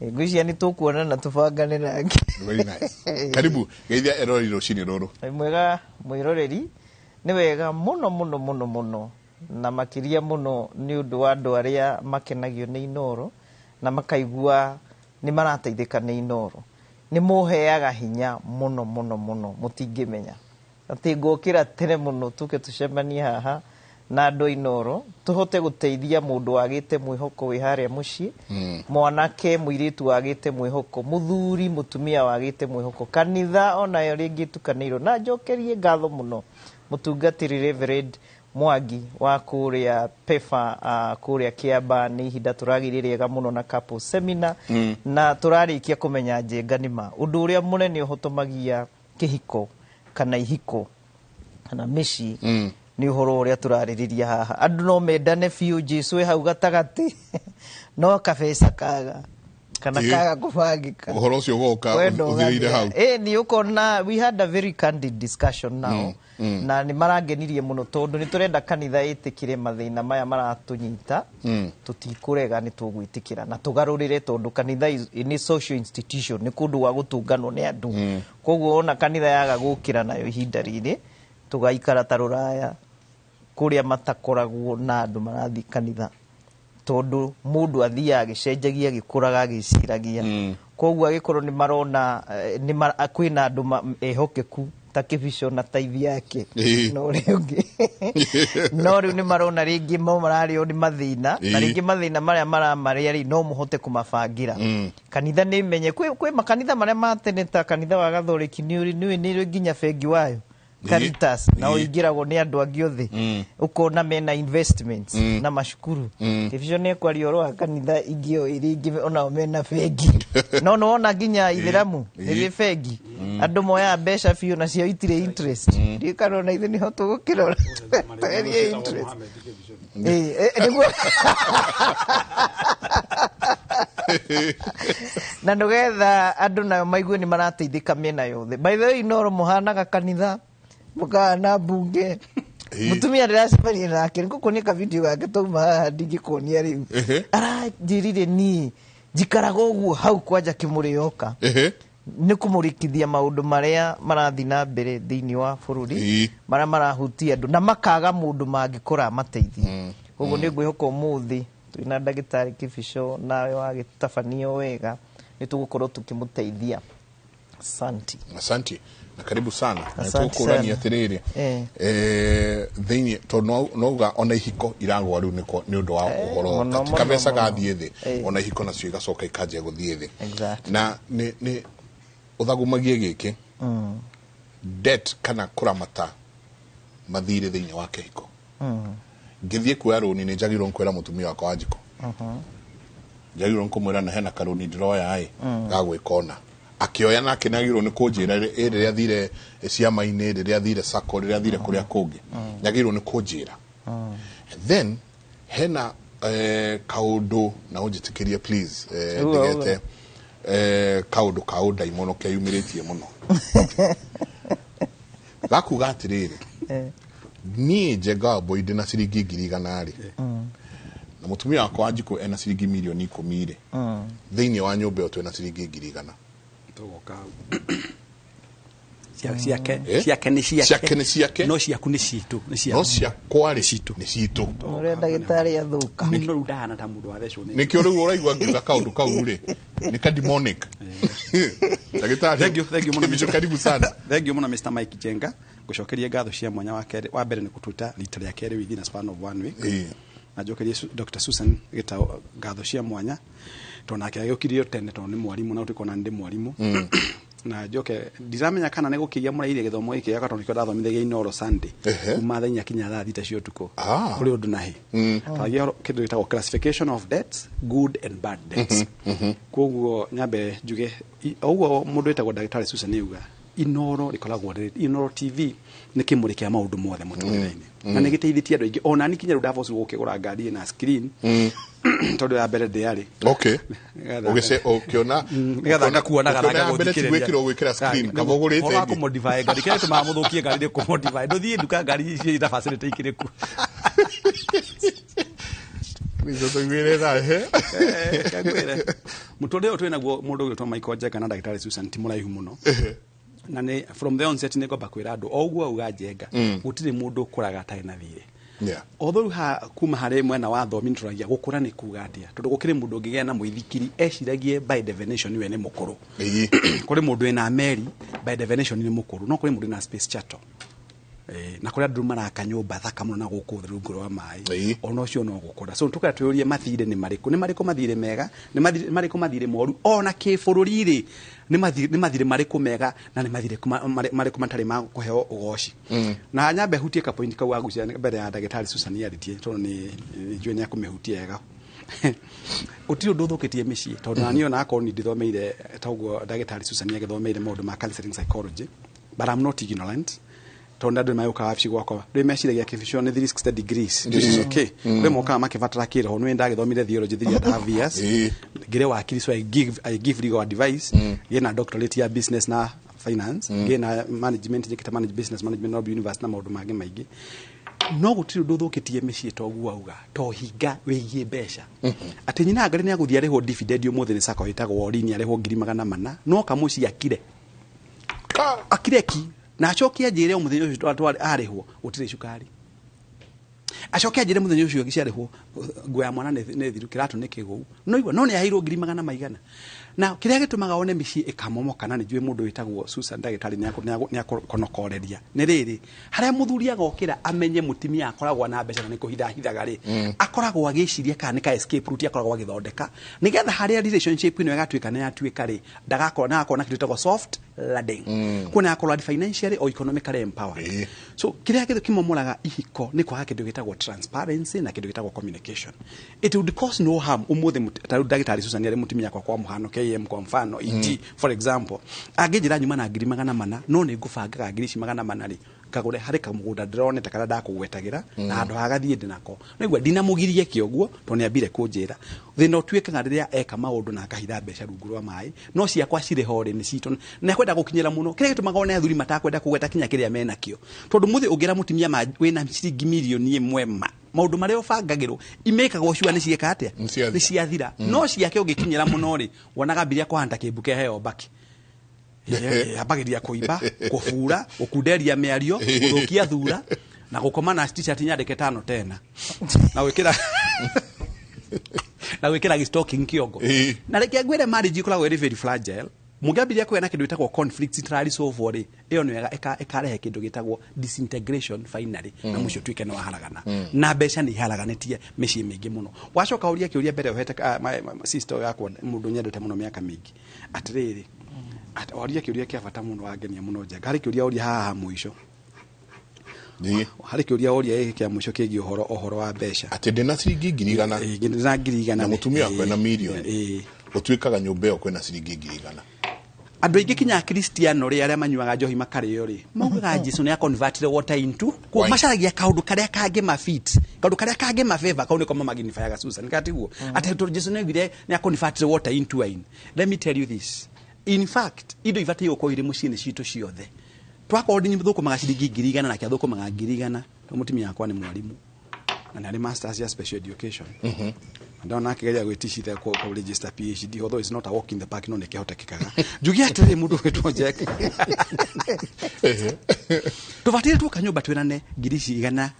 Ngwĩciria nĩ tũkuonana na tũbangane nake. Very nice. Karibu geithia eroreri rũcinĩ rũrũ. Mwega mwĩroreri, nĩ wega mũno mũno mũno mũno na makĩria mũno nĩ ũndũ wa andũ arĩa makenagio nĩ Inooro na makaigua nĩ marateithĩka nĩ Inooro. Nĩ mũheaga hinya mũno mũno mũno mũtingĩmenya. Atĩ ngũkĩra tene mũno tũke tũcemanie haha na andũ a Inooro tũhote gũteithia mũndũ wagĩte mwĩhoko wĩ harĩa mũciĩ, mwanake mũirĩtu wagĩte mwĩhoko, mũthuri mũtumia wagĩte mwĩhoko, kanitha onayo rĩngĩ ĩtukanĩirwo. Na njokerie ngatho mũno mũtungatĩri Reverend Mwangi wa kũrĩa Pefa, kũrĩa Kĩamba. Nĩ ihinda tũragĩire rĩega mũno na couple seminar na tũrarĩkia kũmenya njenga nĩ ma ũndũ ũrĩa mũnene ũhotomagia kĩhiko kana ihiko kana mĩciĩ nĩ ũhoro ũrĩa tũrarĩrĩria haha. Andũ no mendane biũ, Jesũ e hau gatagatĩ no kabeca kaga kana kaga kũbangĩka. Ũhoro ũcio ũgoka ũthirĩire hau. Nĩ ũkona we had a very candid discussion now. Na nĩ marangenirie mũno tondũ nĩ tũrenda kanitha ĩtĩkĩre mathĩna maya maratũnyita. Tũtikũrega, nĩ tũgwĩtĩkĩra na tũgarũrĩre tondũ kanitha nĩ social institution, nĩ kũndũ gwa gũtũnganwo nĩ andũ. Koguo ona kanitha yaga gũkĩra nayo ihinda rĩrĩ tũgaikara ta rũraya kũrĩa matakoragwo na andũ marathiĩ kanitha tondũ mũndũ athiaga agĩcenjagia agĩkũraga agĩciragia. Koguo agĩkorwo nĩ marona kwĩna andũ ehokeku ta Kĩbico na taithi yake na ũrĩa ũngĩ. No rĩu nĩ marona rĩngĩ mo mararĩo nĩ mathĩna na rĩngĩ mathĩna marĩa maramarĩa rĩ no mũhote kũmabangĩra. Kanitha nĩ menye kwĩ makanitha marĩa ma tene ta kanitha wa Gathoreki nĩ ũrĩ nginya bengi wayo Caritas na ũingĩragwo nĩ andũ angĩ othe ũkona mena investments na macukuru. Kĩbico nĩ ekwaria ũhoro wa kanitha ingĩ o ĩrĩa ingĩ onao mena bengi. No nĩwona nginya ithĩramu rĩrĩ bengi andũ moyaga mbeca biũ nacio itirĩ interest. Ndiũĩ kana ona ithuĩ nĩho tũgũkĩrora tweherie interest. Nĩguo na nĩgetha andũ nayo maigue nĩ marateithĩka mĩena yothe. By the way, Inooro mũhanaga kanitha mũkahana mbunge. Mũtumia ndĩracemania nake nĩngũkuonia ka video gake twauma haha ndingĩkuonia rĩu. Aranjĩrire niĩ njikaraga ũguo hau kwanja kĩmũrĩ yoka nĩ kũmũrĩkithia maũndũ marĩa marathiĩ na mbere thĩinĩ wa bũrũri marĩa marahutia andũ na makaga mũndũ mangĩkora amateithie. Koguo nĩ ngwĩhoka ũmũthĩ twĩna ndagĩtarĩ Kĩbico nawe wagĩtabania wega nĩ tũgũkorwo tũkĩmũteithia. Asante. Asante. Na karibu sana. Tũkũrania atĩrĩrĩ thĩinĩ tondũ no uga ona ihiko iragwa rĩu nĩ ũndũ wa ũhoro kabeca gathiĩ thĩ ona ihiko nacio igacoka ikanjia gũthiĩ thĩ. Na nĩ ũthagumagie gĩkĩ Debt kana kũramata mathirĩ thĩinĩ wa kĩhiko. Ngĩthiĩ kuoya rũni nĩ njagĩrĩirwo nĩ kwĩra mũtumia wakwa wa njiko, njagĩrĩirwo nĩ kũmwĩra na hena karũni ndĩroya ĩ ga gwĩka ũna. Akĩoya nake nĩ agĩrĩirwo nĩ kũnjĩra ĩ rĩrĩa athire ciama-inĩ, rĩrĩa athire sacco, rĩrĩa athire kũrĩa kũngĩ, nĩ agĩrĩirwo nĩ kũnjĩra. Then hena kaũndũ na ũnjĩtĩkĩrie please, ndigete kaũndũ ka ũndaimono keyumĩrĩtie mũno gakuga atĩrĩrĩ, niĩ Njenga wa Mbui ndĩna ciringi 100,000 rĩ, na mũtumia wakwa wa njikũ ena ciringi 10,000,000 rĩ, thĩinĩ wa nyũmba ĩyo twĩna ciringi 100,000. Tũgoka hau. Ciake ciake nĩ ciake. Ciake nĩ ciake. No ciaku nĩ citũ, nĩ ciaku. No ciakwa rĩ nĩ citũ. Ũrĩa ndagĩtarĩ athũka. No rĩu ndahana ta mũndũ wathecwo nĩ Nĩkĩo rĩu ũraigua ngiuga kaũndũ kau rĩ nĩ ka demonic. Ndagĩtarĩ, Thank you, thank you mũno. Kĩbicho, karibu sana. Thank you mũno Mr. Mike Jenga. Ngũcokerie ngatho cia mwanya wa kerĩ, wa mbere nĩ gũtwĩta rita rĩa kerĩ within a span of one week. Na njokerie Dr. Susan Gitau ngatho cia mwanya tondũ nake agĩũkirio tene tondũ nĩ mwarimũ na ũtuĩka ona ndĩ mwarimũ. Na njoke ndiramenya kana nĩ gũkĩgia mũrairie gĩthomo gĩkĩ gĩakwa tondũ nĩkĩo ndathomithagia Inooro Sunday kuma thaa 4 kinya thaa 6 cia ũtukũ kũrĩ ũndũ na hĩ. Twaragia ũhoro kĩndũ gĩtagwo classification of debts, good and bad debts. Koguo nyambe njuge ũguo mũndũ wĩtagwo ndagĩtarĩ Susan auga Inooro rĩkoragwo rĩrĩ Inooro TV nĩ kĩmũrĩ kĩa maũndũ mothe mũtũrĩre-inĩ na nĩ gĩteithĩtie andũ aingĩ ona niĩ kinya rĩu ndabocirwo gũkĩgũra ngari ĩna screen tondũ ya mbere ndĩarĩ. Ũgĩce ũkĩona Nĩgetha ngakuonaga na ũkĩona ya mbere ti ngagũthikĩrĩria. gwĩkĩrwo gwĩkĩra screen kaba ũgũrĩte Ũhoro wa ĩngĩ. kũmodify ngari kĩrĩa gĩtũmaga mũthũkie ngari nĩ kũmodify. Ndũthiĩ nduka ngari icio ina facility ikĩrĩ kuo. Kristo tũiguĩre tha, ehe. Kangwĩre mũtũrĩre ũyũ twĩnaguo mũndũ ũgwĩtwo Michael Njenga na ndagĩtarĩ Susan ti mũraihu mũno. Na nĩ from the onset nĩ ngwamba kwĩra andũ o ũguo auga Njenga, gũtirĩ mũndũ ũkũraga atarĩ na thirĩ. Although rĩu ha kuma harĩ mwena wa thomi nĩtũragia gũkũra nĩ kuga atĩa, tondũ gũkĩrĩ mũndũ ũngĩgĩa na mũithikiri eciragie by definition we nĩ mũkũrũ. Kũrĩ mũndũ wĩna meri by definition nĩ mũkũrũ, no kũrĩ mũndũ wĩna space shuttle. Na kũrĩ andũ maraka nyũmba thaka mũno na gũkũ thĩ rungu rwa maĩ, ona ũcio no gũkũra. So tũkara twĩyũrie mathirĩ nĩ marĩkũ, nĩ marĩkũ mathirĩ mega, nĩ marĩkũ mathirĩ moru, ona kĩbũrũri rĩ nĩ mathirĩ marĩkũ mega na nĩ mathirĩ marĩkũ matarĩ ma kũheo ũgoci. Na nyambe hutie ka point kau agucia mbere ya ndagĩtarĩ Susan yarĩtie tondũ nĩ njũĩ nĩ akũmĩhutia wega. Gũtirĩ ũndũ ũthũkĩtie mĩciĩ tondũ na niĩ ona akorwo nĩ ndithomeire toguo ndagĩtarĩ Susan agĩthomeire maũndũ ma counseling psychology, but I'm not ignorant tondũ andũ nĩmagĩũkaga wabici gwakwa rĩu meciragia kĩbico nĩ 360 degrees, which is okay. Rĩu mokaga makĩbatara kĩroho nĩ ndagĩthomire theology 3.5 years ngĩrĩ wakiri, so I give legal advice, ngĩ na doctorate ya business na finance, ngĩ na management, njĩkĩte manage business management Nairobi University na maũndũ mangĩ maingĩ. No gũtirĩ ũndũ ũthũkĩtie mĩciĩ toguo auga to hinga wĩgiĩ mbeca atĩ nyina ngari nĩ agũthiĩ arĩhwo dividend ũmũthĩ nĩ sacco ĩtagwo Orini arĩhwo 400,000 no kamũciĩ akire akire ki na acoke anjĩre o mũthenya ũcio arĩhwo gũtirĩ cukari, acoke anjĩre mũthenya ũcio ciarĩhwo nguo ya mwana nĩ thiru, kĩratũ nĩ kĩgũu, no igua no nĩ aheirwo 400,000. Na kĩrĩa gĩtũmaga one mĩciĩ ĩkamomoka na nĩ njũĩ mũndũ wĩtagwo Susan ndagĩtarĩ nĩ akũnokoreria nĩ rĩrĩ harĩa mũthuri agokĩra amenye mũtumia akoragwo na mbeca na nĩ kũhitha hithaga rĩ, akoragwo agĩciria kana nĩ ka escape route akoragwo agĩthondeka nĩgetha harĩa relationship ĩno ĩgatuĩka nĩ yatuĩka rĩ ndagakorwo na akorwo na kĩndũ gĩtagwo soft landing, kuona akorwo arĩ financially or economically empowered. So kĩrĩa gĩtũ kĩmomoraga ihiko nĩ kwaga kĩndũ gĩtagwo transparency na kĩndũ gĩtagwo communication. It would cause no harm ũmũthĩ ta rĩu ndagĩtarĩ Susan arĩ mũtumia kwa mũhano KM kwa mfano EG for example angĩnjĩra nyuma na 400,000 no nĩ ngũbangaga ngiri ici 400 rĩ ngagũre harĩ kamũgũnda ndĩronete karĩa ndakũgwetagĩra na handũ ha gathiĩ ndĩnako nĩguo ndinamũgirie kĩoguo tondũ nĩambire kũnjĩra thĩna ũtuĩkaga rĩrĩa eka maũndũ na akahitha mbeca rungu rwa maĩ no ciakwa cirĩ ho rĩ nĩ citũ na ekwenda gũkinyĩra mũno kĩrĩa gĩtũmaga one athuri matakwenda kũgweta kinya kĩrĩa menakĩo tondũ mũthĩ ũngĩra mũtumia wĩna ciringi 1,000,000 ma maũndũ marĩa ũbangagĩrwo imĩkagwo cua nĩ ciĩka atĩa nĩ ciathira no ciake ũngĩkinyĩra mũno rĩ wonaga mbiria kũhanda kĩmbuke heo mbaki ambagĩria kũimba kũbura gũkunderia mĩario gũthũkia thura na gũkoma na t-shirt nyandĩke 5 tena na gwĩkĩra na gwĩkĩra gĩstocking kĩongo na reke ngwĩre marriage ĩkoragwo ĩrĩ very fragile mũngĩambĩrĩria kũgĩa na kĩndũ gĩtagwo conflict itararesolve rĩ ĩyo nĩyo ĩkarehe kĩndũ gĩtagwo disintegration finally na mũciĩ ũtuĩke nĩ waharagana na mbeca nĩ iharaganĩtie mĩciĩ mĩingĩ mũno. Wacoka ũria kĩũria mbere ũhete sister yakwa mũndũ nyendete mũno mĩaka mĩingĩ atĩrĩrĩ Waria kĩũria kĩa bata mũno, wangenia mũno, Njenga. Harĩ kĩũria ũria haha mũico. Harĩ kĩũria ũria gĩkĩ kĩa mũico kĩgiĩ ũhoro wa mbeca. Atĩ ndĩna ciringi 100,000. Ndĩna 100,000. Na mũtumia wakwa ena mirioni, gũtuĩkaga nyũmba ĩyo kwĩna ciringi 100,000. Andũ aingĩ kinya akristiano rĩ, arĩa manyuaga njohi makarĩo rĩ, maugaga Jesu nĩ aconvertire water into Wine. Macaragia kaũndũ karĩa kangĩ mafit, kaũndũ karĩa kangĩ mafavor, kau nĩko mamagnifiaga Susan katiguo atĩ tondũ Jesu nĩaugire nĩ aconvertire water into wine. Let me tell you this, in fact indo ibatiĩ gũkorwo irĩ mũciĩ-inĩ citũ ciothe. Twakorwo ndĩ thũkũmaga ciringi 100,000 nake athũkũmaga 100,000, tondũ mũtumia wakwa nĩ mwarimũ na nĩ arĩ masters ya special education, ndona akĩgeria gwĩticithia kũ register PhD, although it's not a walk in the park, no nĩ kĩhotekekaga. Njuge atĩrĩ, mũndũ gwĩtwo Jack, tũbataire tuoka nyũmba twĩrane ngiri ici igana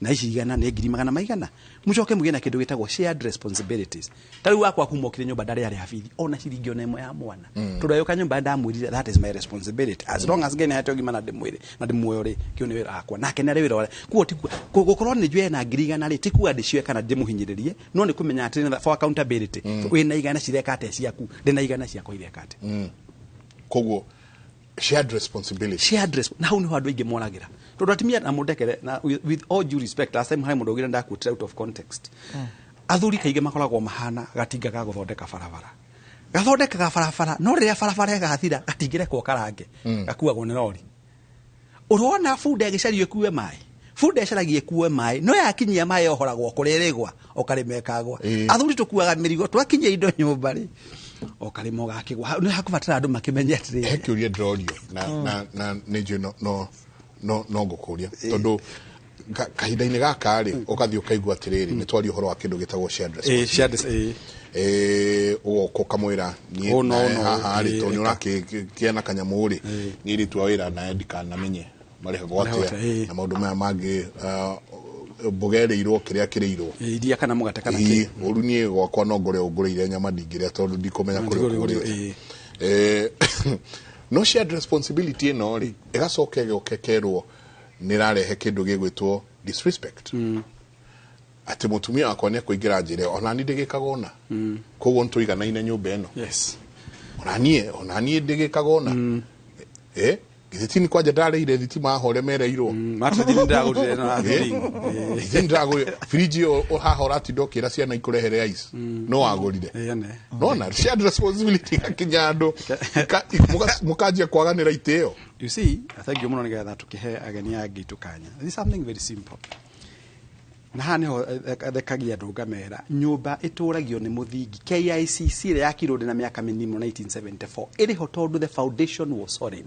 na ici igana nĩ ngiri magana maigana, mũcoke mũgĩe na kĩndũ gĩtagwo shared responsibilities. Ta rĩu wakwa kuma okire nyũmba ndarĩ arĩ habithi ona ciringi ona ĩmwe ya mwana, tondũ agĩũka nyũmba ndamwĩrire that is my responsibility as long as Ngai nĩahete ũgima na ndĩmwĩrĩ na ndĩmuoyo rĩ, kĩu nĩ wĩra wakwa nake nĩ arĩ wĩra wake. Kuo ti gũkorwo nĩ njũĩ na 100,000 rĩ, ti kuga ndĩcioe kana ndĩmũhinyĩrĩrie, no nĩ kũmenya atĩrĩ, for accountability, wĩna igana cireka atĩa ciaku, ndĩna igana ciakwa ireka atĩa. Koguo shared responsibility. Shared na hau niho andũ aingĩ moragĩra, tondũ atumia na mũndekere na with all due respect, last time harĩ mũndũ augire ndaquotire out of context. Athuri kaingĩ makoragwo mahana gatinga ga gũthondeka barabara, gathondekaga barabara, no rĩrĩa barabara ĩgathira gatingĩrekwo karange, gakuagwo nĩ rori. Ũrona bunda ĩgĩcario ĩkue maĩ, bunda ĩcaragia ĩkue maĩ, no yakinyia maĩ yohoragwo kũrĩa ĩrĩgwa o karĩma ĩkagwa. Athuri tũkuaga mĩrigo, twakinyia indo nyũmba rĩ, o karĩma ũgakĩgwa. Nĩ hakũbatara andũ makĩmenye atĩrĩrĩ. He kĩũria ndĩrorio na nĩ njũĩ no ngũkũria, tondũ kahinda-inĩ gaka rĩ, ũgathiĩ ũkaigua atĩrĩrĩ, nĩ twaria ũhoro wa kĩndũ gĩtagwo shared responsibility. Ũgoka ũkamwĩra niĩ Oh, no, nawe no, haha rĩ, tondũ nĩ ĩka. ũrakĩgĩa na kanyamũ rĩ, niĩ rĩtua wĩra nawe ndikanamenye marĩhagwo Marĩhagwo atĩa atĩa, na maũndũ maya mangĩ, mboga ĩrĩirwo kĩrĩa kĩrĩirwo. Iria kana mũgate kana kĩ. Ũru niĩ gwakwa no ngore ũngũrĩire nyama ndingĩrĩa tondũ ndikũmenya kũrĩa ũkũrĩte. No shared responsibility ĩno rĩ, ĩgacoka ĩgoka ĩkerwo nĩ ĩrarehe kĩndũ gĩgwĩtwo disrespect, atĩ mũtumia wakwa nĩ ekũingĩra njĩra ona niĩ ndĩgĩkaga ona, koguo nĩtũiganaine nyũmba ĩno. Ona niĩ ndĩgĩkaga ona, githĩ ti kwanja ndarĩire thitima haha ũrĩa mereirwo. Mattress nĩ ndĩragũrire na thuri. Githĩ nĩ ndĩragũrire fridge ĩyo haha ũratinda ũkĩra ciana ikũrehere ice, no wagũrire. Nona shared responsibility igakinya andũ mũkanjia kwaganĩra itĩo. You see, thank you mũno nĩgetha tũkĩhe ageni aya angĩ tũkanya. This is something very simple. Na haha nĩho thekagia andũ ngamera nyũmba ĩtũragio nĩ mũthingi. KICC ĩrĩa yakirwo ndĩ na mĩaka mĩnini mũno 1974 ĩrĩ ho tondũ the foundation was solid.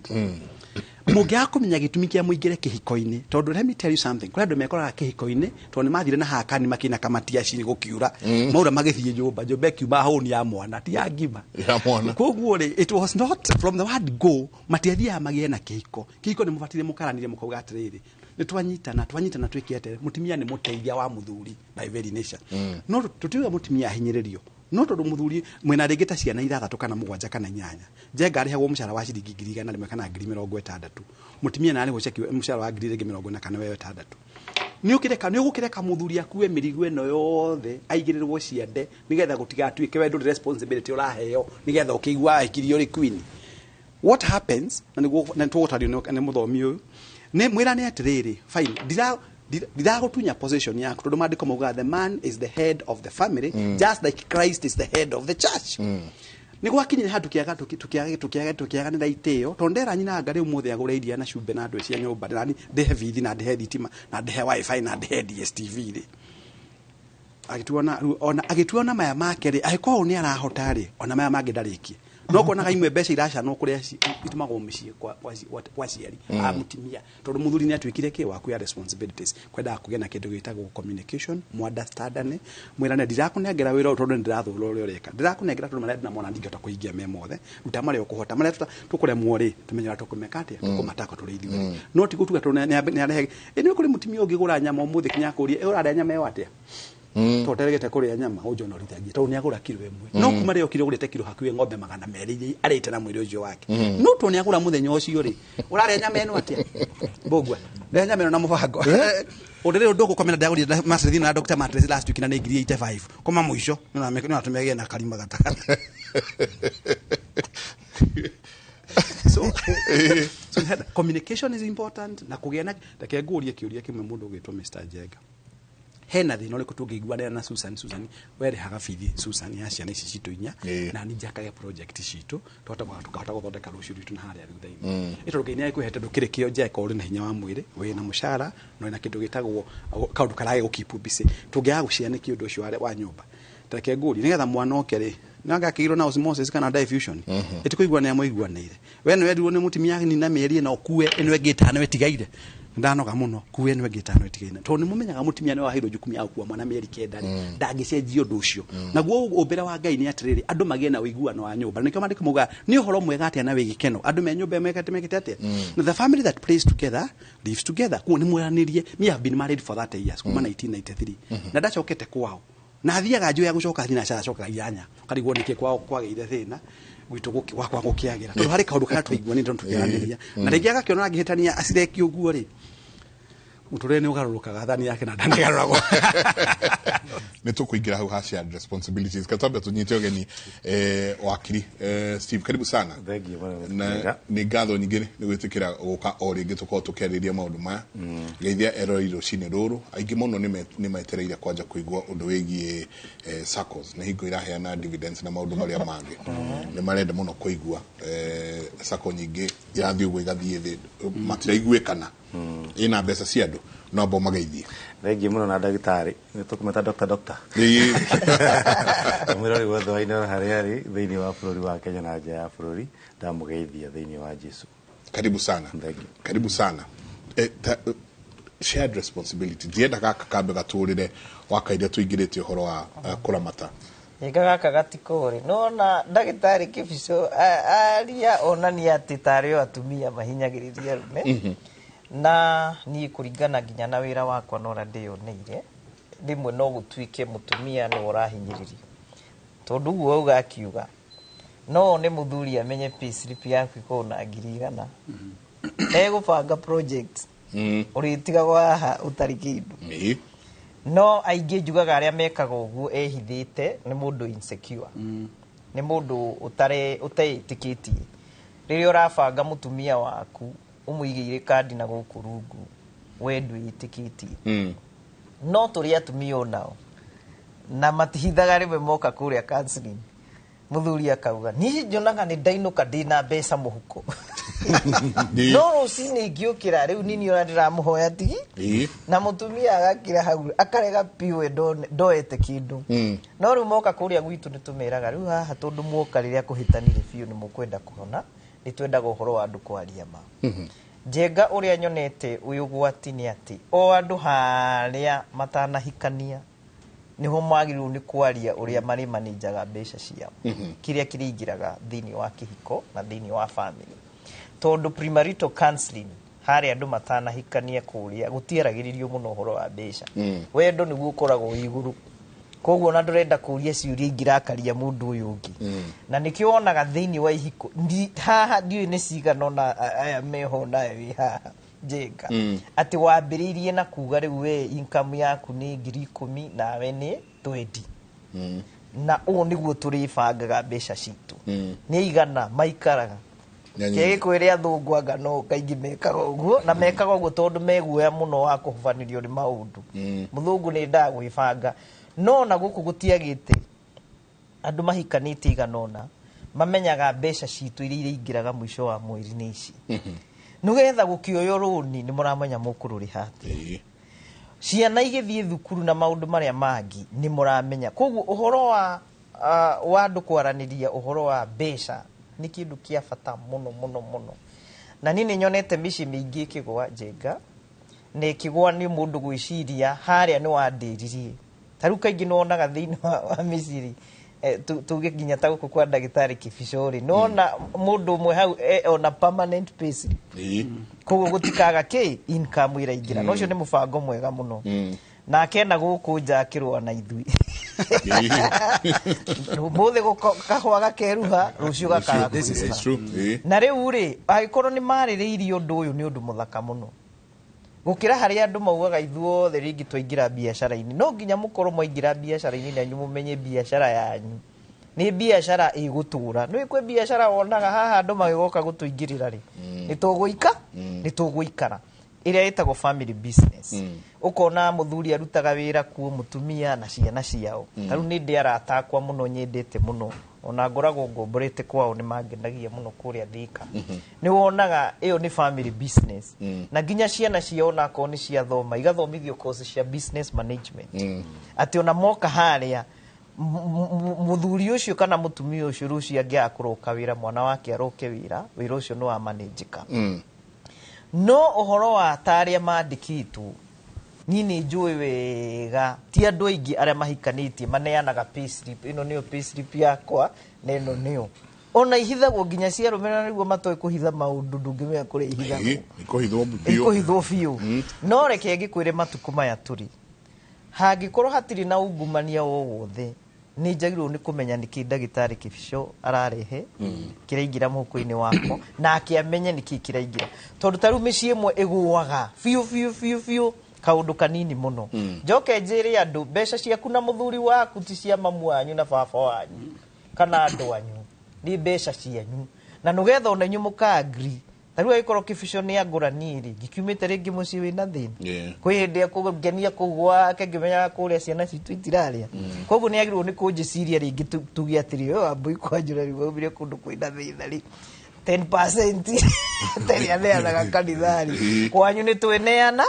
Mũngĩaga kũmenya gĩtũmi kĩa mũingĩre kĩhiko-inĩ, tondũ let me tell you something, kũrĩ andũ mekoraga kĩhiko-inĩ tondũ nĩ mathire na hakani makĩina kamatiaci gũkiura, maura magĩthiĩ nyũmba, nyũmba ĩkiuma hũni ya mwana ti ya ngima. Ya mwana. Koguo rĩ, it was not from the word go matiathiaga magĩe na kĩhiko. Kĩhiko nĩ mũbatire mũkaranire mũkauga atĩrĩrĩ, nĩ twanyitana twĩke atĩrĩ, mũtumia nĩ mũteithia wa mũthuri by very nature. No tũtiuga mũtumia ahinyĩrĩrio, no tondũ mũthuri mwena rĩngĩ ta ciana ithathatũ kana mũgwanja kana inyanya, Njenga arĩhagwo mũcara wa ciringi 100,100 kana 60,000, mũtumia na arĩhwo ceki mũcara wa ngiri rĩngĩ 40 kana wewe 60, nĩ ũkĩreka nĩ ũgũkĩreka mũthuri akue mĩrigo ĩno yothe aigĩrĩrwo ciande nĩgetha gũtigatuĩke we ndũrĩ responsibility ũraheo nĩgetha ũkĩigua aikirio rĩ queen. What happens, na nĩguo na tũgũtario nĩ mũthomi ũyũ, nĩ mwĩrane atĩrĩrĩ, fine, ndiragũtunya position yaku, tondũ maandĩko maugaga the man is the head of the family, just like Christ is the head of the church. Nĩ gwakinyire handũ kĩaga tũkĩaganĩra itĩo, tondũ ndera nyina anga rĩu mũthĩ agũre iria na cumbĩ na andũ cia nyũmba, na ndĩhe bithi na ndĩhe thitima na ndĩhe WiFi na ndĩhe DSTV rĩ, agĩtuona rĩu ona agĩtuona maya make rĩ, angĩkorwo nĩ arahota rĩ, ona maya mangĩ ndarĩkie, no kuonaga imwe mbeca iracanwo kũrĩa itumagwo mĩciĩ kwa ciari a mũtumia, tondũ mũthuri nĩ atuĩkire kĩ wa kuoya responsibilities. Kwendaga kũgĩa na kĩndũ gĩtagwo communication, mũunderstandane, mwĩrane ndirakũnengera wĩra ũyũ tondũ nĩ ndĩrathũra ũrĩa ũreka, ndĩrakũnengera tondũ marĩa ndĩnamona ndingĩhota kũhingia me mothe, ruta marĩa ũkũhota, marĩa tũkũremwo rĩ, tũmenye ũrĩa tũkũmeka atĩa, tũkũmataka tũrĩ ithuĩ, no ti gũtuga tondũ nĩ arehe ĩ nĩ kũrĩ mũtumia ũngĩgũra nyama ũmũthĩ kinya akũrie, "Ĩ, ũrarĩa nyama ĩyo atĩa?" Tondũ nderegete kũrĩa nyama ũnjonorithagia tondũ nĩ agũra kiro ĩmwe, no kuma rĩrĩa okire ũgũrĩte kiro hakuhĩ ng'ombe 200 iria arĩte na mwĩrĩ ũcio wake, no tondũ nĩ agũra mũthenya ũcio rĩ, ũrarĩa nyama ĩno atĩa mbũgua, rĩa nyama ĩno na mũbango ũndũ rĩrĩ ndũgũkomera. Ndagũrire mattress na Dr. Mattress last week na nĩ 85,000 koma mũico nĩ natũmĩagĩe na karima gatagatĩ. So communication is important na kũgĩa na reke ngũrie kĩũria kĩmwe mũndũ ũgwĩtwo Mr. Njenga, hena thĩna ũrĩkũ tũngĩiguanĩra na Susan? Susan, werehaga bithi Susan ya ciana ici citũ inya na niĩ njakage project citũ tũkahota gũthondeka rũciũ rwitũ na harĩa thutha-inĩ. Ĩ tondũ Ngai nĩagĩkũhete ndũkĩrĩ kĩonje korwo ũrĩ na hinya wa mwĩrĩ, wĩna mũcara na wĩna kĩndũ gĩtagwo kaũndũ karagĩ gũkeep busy, tũngĩaga gũciana nĩkĩ ũndũ ũcio wa nyũmba? Reke ngũrie, nĩgetha mwana oke rĩ, nĩangakĩirwo na osmosis kana diffusion, ĩtĩkũiguanĩra mũiguanĩire, we nĩwerirwo nĩ mũtumia nina mĩeri ĩno ũkue ĩno ĩngĩ ĩtano ĩtigaire, ndanoga mũno, kue ĩno ĩngĩ ĩtano ĩtigaire, tondũ nĩ mũmenyaga mũtumia nĩwe waheirwo jukumu ya gũkua mwana mĩeri 9 rĩ, ndangĩcenjia ũndũ ũcio. Naguo ũmbĩre wa Ngai nĩ atĩrĩrĩ, andũ magĩe na ũiguano wa nyũmba. Nĩkĩo maandĩko maugaga nĩ ũhoro mwega atĩa na wĩ gĩkeno andũ me nyũmba mekĩte atĩa. Na the family that plays together lives together. Kuo nĩ mweranĩrie. Me have been married for 30 years kuma 1993, na ndacokete kwao na thiaga njũĩ ya gũcoka thinacara, acokaga inyanya, karigwo nĩkĩ kwao kwagĩire thĩna, gwitũ gwakwa gũkĩagĩra, tondũ harĩ kaũndũ karĩa twaiguanĩire tondũ tũkĩaranĩria. Na rĩngĩ agakĩona angĩhĩtania acireki ũguo rĩ, mũtũrĩre nĩ ũgarũrũkaga, thani yake na ndanĩgarũragwo. Nä tå kå ingä ra hau ha shared responsibilities, katwambe tå nyite å geni wakiri Steve, karibu sana. Na nä ngatho nyingä nä gwä tä kä ra gå ka o rä ngä tå korwo tå kä arä ria maå ndå maya. Geithia erori rå cinä rå rå, aingä må no nä metereire kwanja kå igua å ndå wä giä SACCOs nä hingo iraheana dividends na maå ndå marĩa mangä. Nä marenda må no kå igua SACCO nyingä irathiä å guo igathiä thä, matiraiguĩkana ĩna mbeca cia andũ, no amba ũmageithie. Thengiũ mũno na ndagĩtarĩ nĩ tũkũmeta Dr. Doctor mwĩrori wothe wa Inooro harĩa arĩ thĩinĩ wa bũrũri wa Kenya na nja ya bũrũri, ndamũgeithia thĩinĩ wa Jesu. Karibu sana. Thank you. Karibu sana. Shared responsibility, ndienda gaka kambe gatũrĩre wakaire tũingĩrĩte ũhoro wa kũramata. Ĩka gaka gatikũrĩ nona ndagĩtarĩ Kĩbico aria onania atĩ tarĩ o atumia mahinyagĩrĩria arũme. Na niĩ kũringana nginya na wĩra wakwa na ũrĩa ndĩyoneire, rĩmwe no gũtuĩke mũtumia nĩwe ũrahinyĩrĩrio, tondũ ũguo auga akiuga no nĩ mũthuri amenye payslip yaku ĩkorwo na 100,000, egũbanga project ũrĩtigagwo haha ũtarĩ kĩndũ. No aingĩ njugaga arĩa mekaga ũguo ehithĩte nĩ mũndũ insecure, nĩ mũndũ ũteĩtĩkĩtie. Rĩrĩa ũrabanga mũtumia waku ũmũigĩire kandi na gũkũ rungu, we ndwĩtĩkĩtie. No tũrĩ atumia onao na matihithaga, rĩmwe moka kũrĩa counseling, mũthuri akauga niĩ njonaga nĩ ndainũka ndĩna mbeca mũhuko, no rũcinĩ ngĩũkĩra rĩu nini ona ndĩramũhoya tigi, na mũtumia agakira hau akarega piũ we ndoete kĩndũ. No rĩu moka kũrĩa gwitũ nĩ tũmeraga rĩu haha, tondũ muoka rĩrĩa kũhĩtanire biũ nĩ mũkwenda kũhona, nĩ twendaga ũhoro wa andũ kwaria ma. Njenga ũrĩa nyonete ũyũ ũgwati nĩ atĩ o andũ harĩa matanahikania nĩho magĩrĩirwo nĩ kwaria ũrĩa marĩmanĩnjaga mbeca ciao, kĩrĩa kĩrĩingĩraga thĩinĩ wa kĩhiko na thĩinĩ wa family, tondũ premarital counseling harĩa andũ matanahikania kũrĩa gũtiaragĩrĩrio mũno ũhoro wa mbeca. Wendo nĩguo ũkoragwo wĩ igũrũ, koguo ona ndũrenda kũria ciũria ingĩrakaria mũndũ ũyũ ũngĩ. Na nĩkĩo wonaga thĩinĩ wa ihiko haha ndiũĩ nĩ cigana ona aya meho nawe wĩ haha Njenga, atĩ wambĩrĩirie na kuga rĩu we income yaku nĩ 10,000 nawe nĩ 20, na ũũ nĩguo tũrĩbangaga mbeca citũ, nĩ igana maikaraga kĩgĩkwĩre athũngũ anga no kaingĩ mekaga ũguo, na mekaga ũguo tondũ meguoya mũno wa kũhubanĩrio nĩ maũndũ. Mũthũngũ nĩ endaga gwĩbanga, no na gũkũ gũtiagĩte andũ mahikanĩtie igana ũna mamenyaga mbeca citũ iria iraingĩraga mũico wa mweri nĩ ici, nĩgetha gũkĩoywo rũni nĩ mũramenya mũkũrũrĩha atĩa, ciana igĩthiĩ thukuru na maũndũ marĩa mangĩ nĩ mũramenya. Koguo ũhoro wa andũ kwaranĩria ũhoro wa mbeca nĩ kĩndũ kĩa bata mũno mũno mũno. Na niĩ nĩ nyonete mĩciĩ mĩingĩ ĩkĩgũa Njenga, na ĩkĩgũa nĩ mũndũ gwĩciria harĩa nĩ wandĩririe. Ta rĩu kaingĩ nĩ wonaga thĩinĩ wa mĩciĩ tuge nginya ta gũkũ kwa ndagĩtarĩ Kĩbico rĩ, nĩwona mũndũ ũmwe hau ona permanent payslip, koguo gũtikaga kĩ income ĩraingĩra. Na ũcio nĩ mũbango mwega mũno. Nake na gũkũ nja akĩrũa na ithuĩ mũthĩ kahũa gakeruha, rũciũ gakaga kwĩruha. Na rĩu rĩ, angĩkorwo nĩ marĩrĩirie ũndũ ũyũ nĩ ũndũ mũthaka mũno gũkĩra harĩa andũ maugaga ithuothe rĩngĩ twaingĩra biacara-inĩ. No nginya mũkorwo mwaingĩra biacara-inĩ na inyuĩ mũmenye biacara yanyu Nĩ biacara ĩgũtũra. Nĩ kwĩ biacara wonaga haha andũ magĩgoka gũtũingĩrĩra rĩ, nĩ tũgũika nĩ tũgũikara, ĩrĩa ĩtagwo family business. Ũkona mũthuri arutaga wĩra kuo, mũtumia na ciana ciao. Ta rĩu nĩ ndĩ arata akwa mũno nyendete mũno, ona ngoragwo ngomborete kwao, nĩ mangenagia mũno kũrĩa Thika. Nĩ wonaga ĩyo nĩ family business, na nginya ciana ciao onakorwo nĩ ciathoma, igathomithio course cia business management, atĩ ona moka harĩa mũthuri ũcio kana mũtumia ũcio rũciũ angĩaga kũroka wĩra, mwana wake aroke wĩra, wĩra ũcio nĩ wa manageka. No ũhoro wa ta arĩa mandĩkĩtwo, niĩ nĩ njũĩ wega ti andũ aingĩ arĩa mahikanĩtie maneanaga payslip. Ĩno nĩyo payslip yakwa na ĩno nĩyo ona ihithagwo nginya cia arũme, na nĩguo matoĩ kũhitha maũndũ, ndũngĩmenya kũrĩa ihithagwo. Ikuhithwo biũ. Ikuhithwo biũ. No reke ngĩkwĩre, matukũ maya tũrĩ, hangĩkorwo hatirĩ na ungumania o wothe, nĩ njagĩrĩirwo nĩ kũmenya nĩkĩ ndagĩtarĩ Kĩbico ararehe kĩraingĩra mũhuko-inĩ wakwa, nake amenye nĩkĩ kĩraingĩra, tondũ ta rĩu mĩciĩ ĩmwe ĩgũaga biũ biũ biũ biũ kaũndũ kanini mũno. Njoke njĩre andũ, mbeca ciaku na mũthuri waku ti cia mamu wanyu na baba wanyu kana andũ anyu, nĩ mbeca cianyu, na nĩgetha ona inyuĩ mũka-agree. Ta rĩu angĩkorwo Kĩbico nĩ angũra niĩ rĩ, ngĩkiumĩte rĩngĩ mũciĩ wĩna thĩna, kwĩ hĩndĩ ekũngenia kũu gwake ngĩmenyaga kũrĩa ciana citũ itirarĩa, koguo nĩ agĩrĩirwo nĩ kũnjĩciria rĩngĩ, tuge atĩrĩ, "Ũyũ Wambui kwanjũra rĩu aumire kũndũ kwĩna thĩna rĩ, 10% ĩrĩa aneanaga kanitha-rĩ, kwanyu nĩ tweneana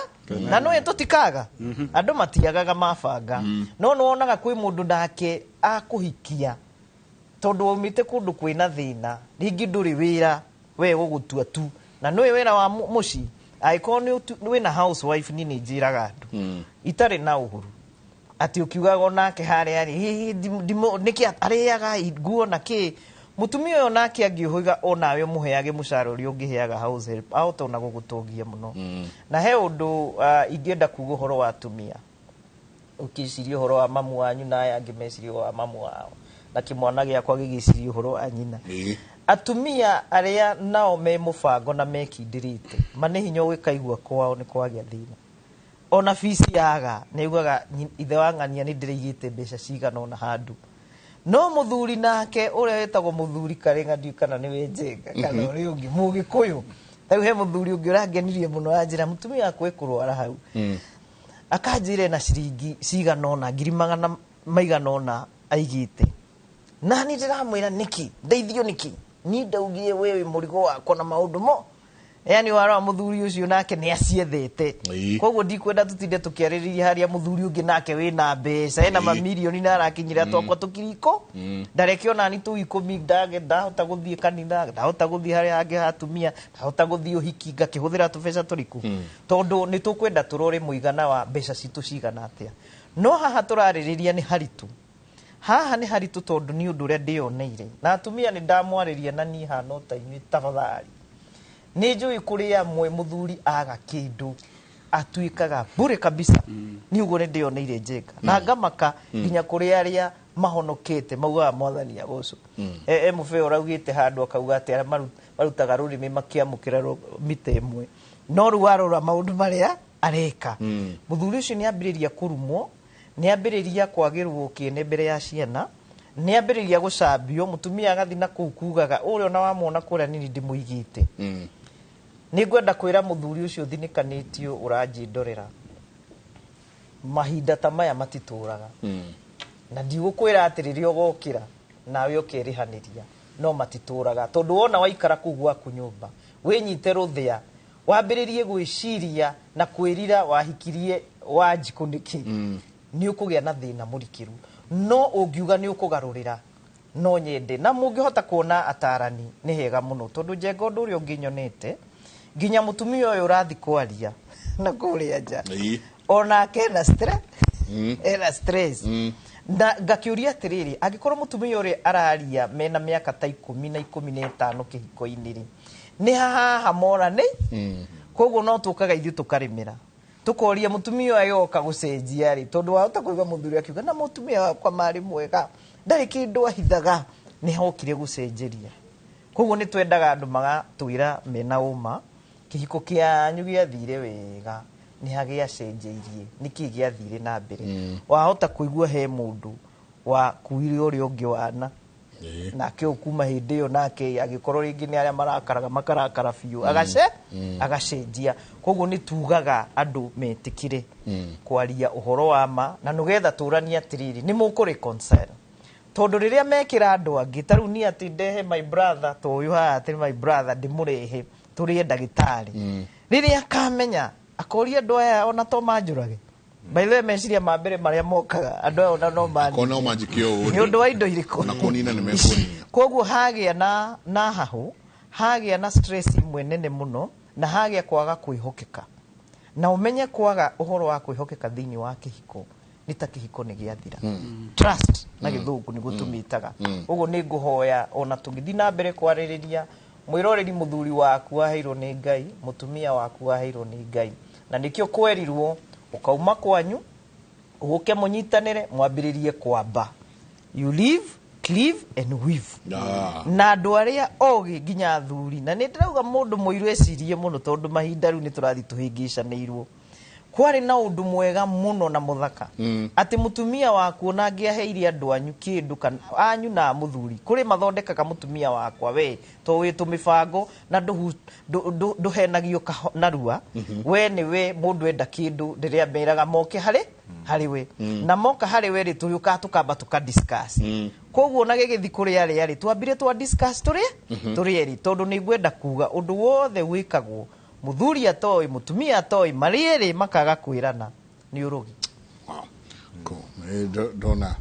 na nĩwe tũtikaga." Andũ matiagaga mabanga, no nĩ wonaga kwĩ mũndũ nake akũhikia tondũ waumĩte kũndũ kwĩna thĩna, rĩngĩ ndũrĩ wĩra, we gũgũtua tu na nĩwe wĩra wa mũciĩ. Angĩkorwo nĩ wĩna housewife, niĩ nĩ njĩraga andũ itarĩ na ũhuru atĩ ũkiugaga onake harĩa rĩ, hihi nĩkĩ arĩaga nguo na kĩ, mũtumia ũyũ nake angĩũhũiga onawe ũmũheage mũcara ũrĩa ũngĩheaga house help, ahota ona gũgũtongia mũno. Na he ũndũ ingĩenda kuga ũhoro wa atumia, ũkĩciria ũhoro wa mamu wanyu na aya angĩ meciria ũhoro wa mamu wao, na kĩmwana gĩakwa gĩgĩciria ũhoro wa nyina. Atumia arĩa nao me mũbango na mekindĩrĩte, ma nĩ hinya ũgĩkaigua kwao nĩ kwagĩa thĩna, ona bici yaga nĩ augaga, "Ithe wa ng'ania nĩ ndĩraigĩte mbeca cigana ũna handũ." No mũthuri nake ũrĩa wĩtagwo mũthuri Karĩng'a, ndiũĩ kana nĩwe Njenga kana ũrĩa ũngĩ Mũgĩkũyũ. Rĩu he mũthuri ũngĩ ũrangenirie mũno, anjĩra mũtumia wakwa ekũrwara hau, akanjĩra ena ciringi cigana ũna, ngiri magana maigana ũna aigĩte, na niĩ ndĩramwĩra nĩkĩ ndeithio nĩkĩ, niĩ ndaugire we wĩ mũrigo wakwa na maũndũ mo, yani warora mũthuri ũcio nake nĩ aciethete. Koguo ndikwenda tũtinde tũkĩarĩrĩria harĩa mũthuri ũngĩ nake wĩna mbeca, ena mamirioni na arakinyĩra twakwa tũkiriko, ndareke onani tũu 10 ndahota gũthiĩ kanitha, ndahota gũthiĩ harĩa hangĩ ha atumia, ndahota gũthiĩ ũhiki ngakĩhũthĩra tũbeca tũrĩkũ, tondũ nĩ tũkwenda tũrore mũigana wa mbeca citũ cigana atĩa. No haha tũrarĩrĩria nĩ haritũ, haha nĩ haritũ, tondũ nĩ ũndũ ũrĩa ndĩyoneire na atumia nĩ ndamwarĩria, na niĩ hana o ta inyuĩ. Tafadhali, nĩ njũĩ kũrĩ amwe mũthuri aga kĩndũ atuĩkaga bure kabisa. Nĩ ũguo nĩ ndĩyoneire, Njenga, na ngamaka nginya kũrĩ arĩa mahonokete maugaga Mwathani agocwo. E mũbeo ũraugĩte handũ akauga atĩ arĩa marutaga rũrĩmĩ makĩamũkĩra mita ĩmwe, no rĩu warora maũndũ marĩa areka, mũthuri ũcio nĩ ambĩrĩria kũrumwo, nĩ ambĩrĩria kwagĩrwo kĩene mbere ya ciana, nĩ ambĩrĩria gũcambio, mũtumia agathiĩ na kũu kugaga ũrĩa ona wamwona kũrĩa nini ndĩmũigĩte. Nĩ ngwenda kwĩra mũthuri ũcio ũthinĩkanĩtio ũranjĩndorera, mahinda ta maya matitũraga, na ndigũkwĩra atĩ rĩrĩa ũgokĩra nawe ũkerĩhanĩria, no matitũraga, tondũ wona waikara kũu gwaku nyũmba wĩnyite rũthĩa, wambĩrĩrie gwĩciria na kwĩrira wahikirie Wanjikũ nĩkĩ, nĩ ũkũgĩa na thĩna mũrikĩru. No ũngiuga nĩ ũkũgarũrĩra, no nyende na mũngĩhota kuona atarani nĩ hega mũno, tondũ Njenga, ũndũ ũrĩa ũngĩ nyonete, nginya mũtumia ũyũ ũrathi kwaria na kũrĩa nja, onake ena stress, ena stress. Na ngakĩũria atĩrĩrĩ, angĩkorwo mũtumia ũrĩa araria mena mĩaka ta 10 na 15 kĩhiko-inĩ rĩ, nĩ haha mora nĩ koguo no tũkaga ithuĩ tũkarĩmĩra, tũkoria mũtumia ũyũ agĩgoka gũcenjia rĩ, tondũ wahota kũigua mũthuri akiuga na mũtumia wakwa marĩ mwega, ndarĩ kĩndũ ahithaga, nĩ hokire gũcenjeria. Koguo nĩ twendaga andũ magatwĩra mena ũma, kĩhiko kĩanyu gĩathire wega, nĩ hagĩacenjeirie, nĩkĩ gĩathire na mbere? Wahota kũigua he mũndũ wakuire ũrĩa ũngĩ wana. Nake kuma hĩndĩ ĩyo nake agĩkorwo rĩngĩ nĩ arĩa marakaraga makarakara biũ, agacenjia. Koguo nĩ tugaga andũ metĩkĩre kwaria ũhoro wa ma, na nĩgetha tũranie atĩrĩrĩ, nĩ mũkũ reconcile. Tondũ rĩrĩa mekĩra andũ angĩ, ta rĩu niĩ atĩ ndehe my brother, ta ũyũ haha atĩ my brother ndĩmũrehe tũrĩe ndagĩtarĩ, rĩrĩa akamenya akoria andũ aya ona to manjũrage. By the way, meciria ma mbere marĩa mokaga andũ aya ona no Ko no manjikie ũũ. Nĩ ũndũ wa indo irĩkũ? Na kũnina nĩ mekũnina. Koguo hagĩa na hahũ, hagĩa na stress imwe nene mũno, na hagĩa kwaga kwĩhokeka. Na ũmenye kwaga ũhoro wa kwĩhokeka thĩinĩ wa kĩhiko nĩ ta kĩhiko nĩ gĩathira. Trust na gĩthũngũ nĩguo tũmĩtaga. Ũguo nĩ ngũhoya ona tũgĩthiĩ na mbere kwarĩrĩria, mwĩroreri, mũthuri waku waheirwo nĩ Ngai, mũtumia waku waheirwo nĩ Ngai, na nĩkĩo kwerirwo ũkauma kwanyu ũke mũnyitanĩre mwambĩrĩrie kwamba. You live, cleave and weave. Na andũ arĩa ogĩ nginya athuri, na nĩ ndĩrauga mũndũ mũirũ ecirie mũno, tondũ mahinda rĩu nĩ tũrathiĩ tũhĩngĩcanĩirwo. Kwarĩ na ũndũ mwega mũno na mũthaka atĩ mũtumia waku ona angĩaheire andũ anyu kĩndũ, kana anyu na mũthuri, kũrĩ mathondekaga mũtumia wakwa we to wĩ tũmĩbango na ndũhenagio narua. We nĩwe mũndũ enda kĩndũ rĩrĩa meraga moke harĩ we, na moka harĩ we rĩ, tũrĩũkaga tũkamba tũka discuss. Koguo ona gĩgĩthiĩ kũrĩ arĩa rĩ, twambire twa discuss tũrĩ erĩ, tondũ nĩ ngwenda kuga ũndũ wothe wĩkagwo mũthuri atoĩ, mũtumia atoĩ, marĩ erĩ makaga kwĩrana, nĩ ũrogi. Ndona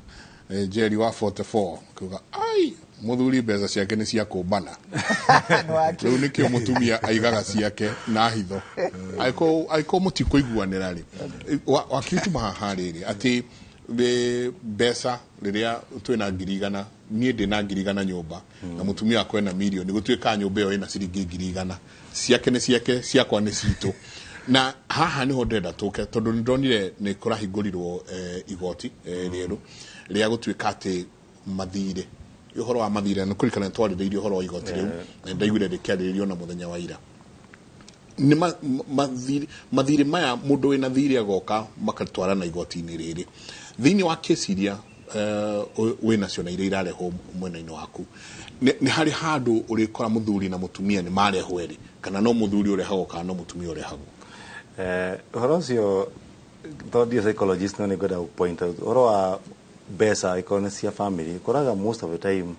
Jerry wa 44 kuga ai mũthuri mbeca ciake nĩ cia kũmbana. Rĩu nĩkĩo mũtumia aigaga ciake na hitho. Angĩkorwo mũtikũiguanĩra rĩ, wakiri haha rĩrĩ atĩ mbeca rĩrĩa twĩna 100,000, niĩ ndĩna 100,000 nyũmba na mũtumia wakwa ena mirioni, gũtuĩka nyũmba ĩyo ĩna ciringi 100,000, ciake nĩ ciake, ciakwa nĩ citũ. Na haha niho ndĩrenda tũke, tondũ nĩ ndonire nĩ kũrahingũrirwo igoti rĩerũ rĩa gũtuĩka atĩ mathirĩ, ũhoro wa mathirĩ, nĩ kũririkana twarĩrĩirie ũhoro wa igoti rĩu, na ndaiguire rĩkĩarĩrĩrio na mũthenya wa ira. Nĩ mathirĩ maya, mũndũ wĩna thirĩ agoka makatwarana igoti-inĩ rĩrĩ. Thĩinĩ wa kesi iria wĩnacio na iria irarehwo mwena-inĩ waku, nĩ harĩ handũ ũrĩkora mũthuri na mũtumia nĩ marehwo erĩ, kana no mũthuri ũrehagwo kana no mũtumia ũrehagwo? Ũhoro ũcio tondũ ndiĩ psychologist, no nĩ ngwenda gũ point out ũhoro wa mbeca ikorwo nĩ cia family, ũkoraga most of the time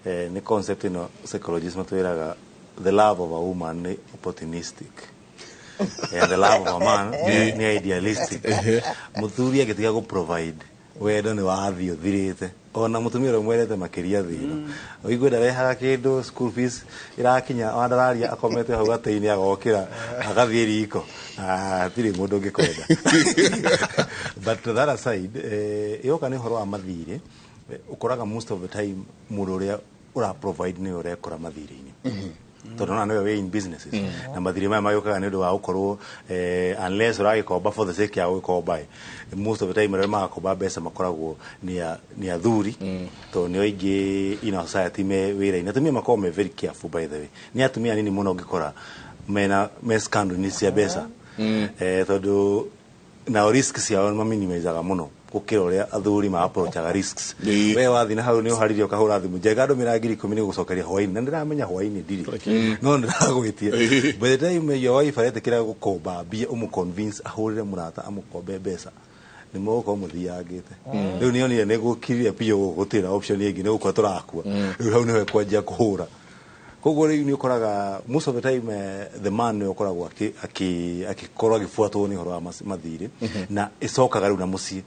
nĩ concept ĩno psychologist matwĩraga, the love of a woman nĩ opportunistic and the love of a man nĩ idealistic. Mũthuri agĩtiga gũ provide, wendo nĩ wathiĩ ũthirĩte. Ona mũtumia ũrĩa mwendete makĩria thĩ ĩno, ũigue ndarehaga kĩndũ, school fees ĩrakinya, wandararia akomete hau gatĩ-inĩ, agokĩra agathiĩ riko, hatirĩ mũndũ ũngĩkwenda. But that aside, yoka nĩ ũhoro wa mathirĩ, ũkoraga most of the time mũndũ ũrĩa ũra provide nĩwe ũrekora mathirĩ-inĩ, tondũ ona nĩwe wĩ in businesses. Na mathirĩ maya magĩũkaga nĩ ũndũ wa gũkorwo unless ũragĩkomba for the sake ya gũgĩkomba ĩ, most of the time arĩa magakomba mbeca makoragwo nĩ athuri, tondũ nĩo aingĩ in our society me wĩra-inĩ. Atumia makoragwo me very careful, by the way. Nĩ atumia anini mũno ũngĩkora mena me scandal-inĩ cia mbeca, tondũ nao risk ciao nĩ maminimizaga mũno gũkĩra ũrĩa athuri ma approachaga risks. We wathiĩ na hau nĩ ũharĩrie, ũkahũra thimũ, Njenga, ndũmĩra 10,000 nĩ gũcokeria hwainĩ, na ndĩramenya hwainĩ ndirĩ, no ndĩragwĩtie. By the time your wife aretĩkĩra gũkomba mbia, ũmũ convince ahũrĩre mũrata amũkombe mbeca, nĩ mũgũkorwo mũthiangĩte. Rĩu nĩ onire nĩ gũkirire biũ, gũkũ gũtirĩ na option ĩngĩ, nĩ gũkua tũrakua. Rĩu hau nĩho ekwanjia kũhũra. Koguo rĩu nĩ ũkoraga most of the time the man nĩwe ũkoragwo akĩkorwo agĩbuatwo nĩ ũhoro wa mathirĩ. Na ĩcokaga rĩu na mũciĩ,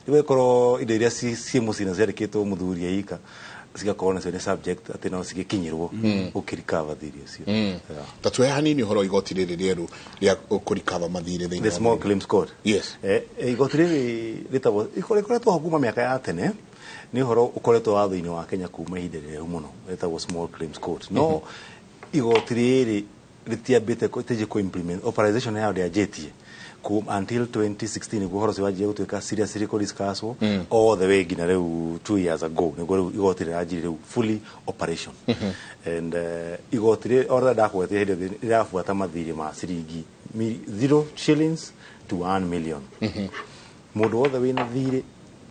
rĩu ĩkorwo indo iria ciĩ mũciĩ na ciandĩkĩtwo mũthuri eika cigakorwo nacio nĩ subject atĩ no cigĩkinyĩrwo ũkĩrikava thirĩ ũcio. Yeah. Ta tuhe hanini ũhoro wa igoti rĩrĩ rĩerũ rĩa kũrikava mathirĩ thĩinĩ The wa small bũrũri. claims court. Yes. Igoti rĩrĩ rĩtagwo rĩkoretwo ho kuma mĩaka ya tene, nĩ ũhoro ũkoretwo watho-inĩ wa Kenya kuma ihinda rĩraihu mũno, rĩtagwo small claims court. No igoti rĩrĩ rĩtiambĩte rĩtĩnjĩ kũ implement, authorization yayo ndĩanjĩtie until 2016, nĩguo ũhoro ũcio wanjia gũtuĩka seriously kũ discusswo all the way nginya rĩu 2 years ago, nĩguo rĩu igoti rĩranjirie rĩu fully operation. And igoti rĩrĩ orĩa ndakũgwetire hĩndĩ ĩyo rĩrabuata mathirĩ ma ciringi 0 shillings to 1 million. Mũndũ wothe wĩna thirĩ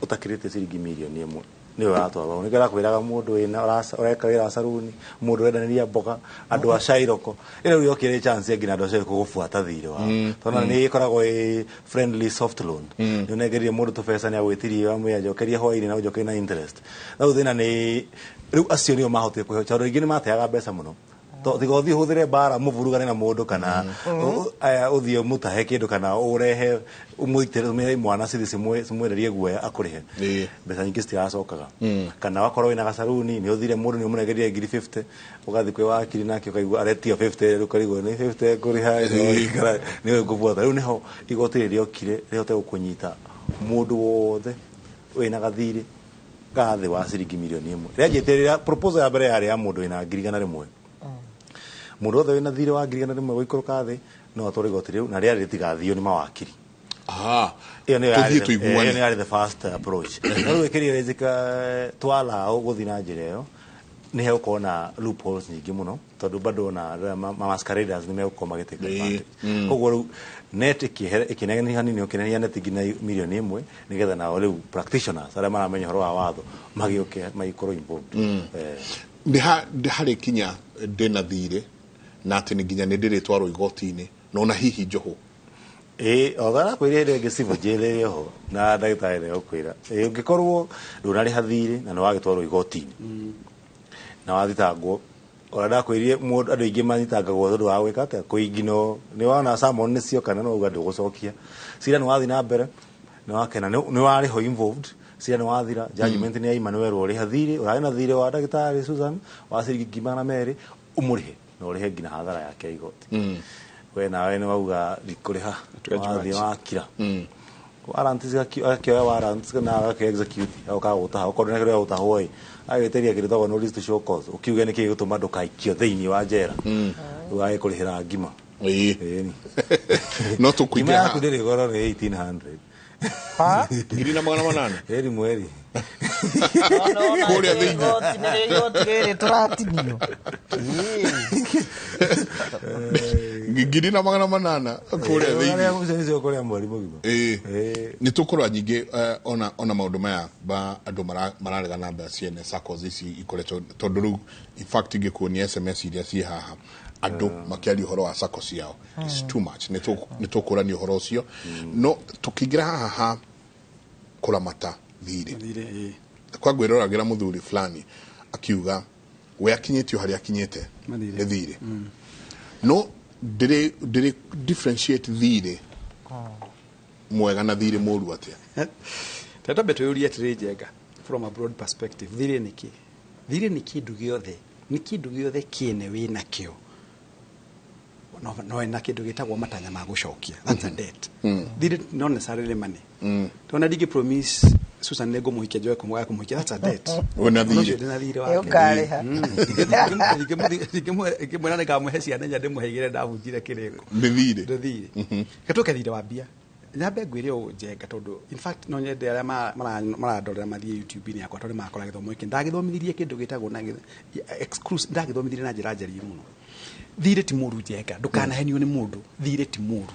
ũtakĩrĩte ciringi 1 million. Nĩwe ũratwarwo. Nĩkĩo ndakwĩraga mũndũ wĩna ũreka wĩra wa saruni, mũndũ ũrendanĩria mboga, andũ a cairoko. Ĩno rĩu yokire chance ya nginya andũ a cairoko gũbuata thirĩ wao. Tondũ nĩ ĩkoragwo ĩ friendly soft loan. Nĩ ũnengereire mũndũ tũbeca nĩ agwĩtirie wamwĩra njokeria hwainĩ na ũnjokerie na interest. No rĩu thĩna nĩ rĩu acio nĩo mahotire kũheo tondũ aingĩ nĩ mateaga mbeca mũno. Tiga ũthiĩ ũhũthĩre mbara mũvurugane na mũndũ kana ũthiĩ ũmũtahe kĩndũ kana ũrehe ũmũitĩre mwana cithi cimwererie guoya akũrĩhe. Mbeca nyingĩ citiracokaga. Kana wakorwo wĩna gacaruni nĩ ũthire mũndũ nĩ ũmũnengerire ngiri 50 ũgathiĩ kwĩ wakiri nake ũkaigua aretio 50 rĩu ũkarigwo nĩ 50 ngũrĩha ĩno nĩwe ngũbuata. Rĩu nĩho igoti rĩrĩ rĩokire rĩhote gũkũnyita mũndũ wothe wĩna gathirĩ ga thĩ wa ciringi mirioni 1. Rĩanjĩte rĩrĩa proposal ya mbere yarĩ ya mũndũ wĩna ngiri 100. Mũndũ wothe wĩna thirĩ wa ngiri 100 gũikũrũka thĩ no atware igoti rĩu na rĩarĩ rĩtigathio nĩ mawakiri. Ĩyo nĩyo Tũthiĩ yarĩ tũiguane. ĩyo nĩyo yarĩ the first approach. No rĩu ĩkĩrire njĩka twalao gũthiĩ na njĩra ĩyo nĩ hegũkorwo na loopholes nyingĩ mũno tondũ bado na arĩa ma masqueraders nĩ megũkorwo magĩtake advantage. Koguo rĩu net ĩkĩneneha hanini ũkĩnenehia net nginya mirioni 1 nĩgetha nao rĩu practitioners arĩa maramenya ũhoro wa watho magĩũke magĩkorwo involved. Nĩ harĩ kinya ndĩna thirĩ na atĩ nĩ nginya nĩ ndĩrĩtwarwo igoti-inĩ na ona hihi njohwo. Ĩ o kwĩra ĩrĩa ĩngĩ civil jail ĩrĩ oho na ndagĩtarĩ nĩ egũkwĩra. Ĩ ũngĩkorwo ndũnarĩha thirĩ na nĩ wagĩtwarwo igoti-inĩ na wathitangwo ona ndakwĩrire mũndũ andũ aingĩ manyitangagwo tondũ wa gwĩka atĩa kũingino nĩ wona summon nĩ cioka na no uga ndũgũcokia cira nĩ wathiĩ na mbere nĩ wakena nĩ warĩho involved cira nĩ wathira judgment nĩ yaima nĩ werwo ũrĩha thirĩ ũrarĩ na thirĩ wa ndagĩtarĩ Susan wa ciringi ngiri 200 ũmũrĩhe na ũrĩhe nginya hathara yake ya igoti. We nawe nĩ wauga ndikũrĩha wathiĩ wakira. Warrant agakĩoya warrant na agakĩ execute agoka gũtaha okorwo nĩ kĩrĩa gũtahwo ĩ agĩtĩria kĩndũ gĩtagwo notice to show cause ũkiuge nĩkĩ gĩgũtũma ndũkaikio thĩinĩ wa njera rĩu agĩkũrĩhĩra ngima. Ĩni. No Ngima tũkũingĩra yaku ndĩrĩ goro nĩ 1800. Ngiri na magana manana. Ĩri mweri. Kũrĩa thĩinĩ. Igoti nĩrĩo igoti rĩrĩ tũratinio. Ngiri na magana manana kũrĩa thĩinĩ. Ũrĩa kũrĩa mweri mũgima. Nĩ tũkũrora nyingĩ ona maũndũ maya ba andũ mararegana na ciene SACCOs ici ikoretwo tondũ rĩu in fact ingĩkuonia SMS iria ciĩ haha andũ makĩaria ũhoro wa SACCO ciao. It's too much. Nĩ tũkũrania ũhoro ũcio. No tũkĩingĩra haha ha kũramata thirĩ. Kwa ngwĩroragĩra mũthuri fulani akiuga we akinyĩtio harĩa akinyĩte nĩ thirĩ. No ndĩrĩ differentiate thirĩ mwega na thirĩ mũru atĩa? Twambe twĩyũrie atĩrĩ Njenga, from a broad perspective, thirĩ nĩ kĩ? Thirĩ nĩ kĩndũ gĩothe, nĩ kĩndũ gĩothe kĩene wĩnakĩo. No wĩna kĩndũ gĩtagwo matanya ma gũcokia. That's a debt. Thirĩ not necessarily money. Tondũ ndingĩ promise Susan nĩ ngũmũhikia njoe kũmũgaya kũmũhikia, that's a debt. Wĩna thirĩ. Ũcio ndĩna thirĩ wake. Ũkarĩha. Ingĩmwĩra nĩngamũhe ciana inya ndĩmũheigĩre ndabunjire kĩrĩko. Nĩ thirĩ. Nĩ thirĩ. Reke tũke thirĩ wa mbia. Nyambe ngwĩre ũũ Njenga tondũ in fact no nyende arĩa marandorera mathiĩ YouTube-inĩ yakwa tondũ nĩmakora gĩthomo gĩkĩ. Ndagĩthomithirie kĩndũ gĩtagwo na exclusive, ndagĩthomithirie na njĩra njariĩ mũno. Thirĩ ti mũru Njenga, ndũkanahenio nĩ mũndũ. Thirĩ ti mũru.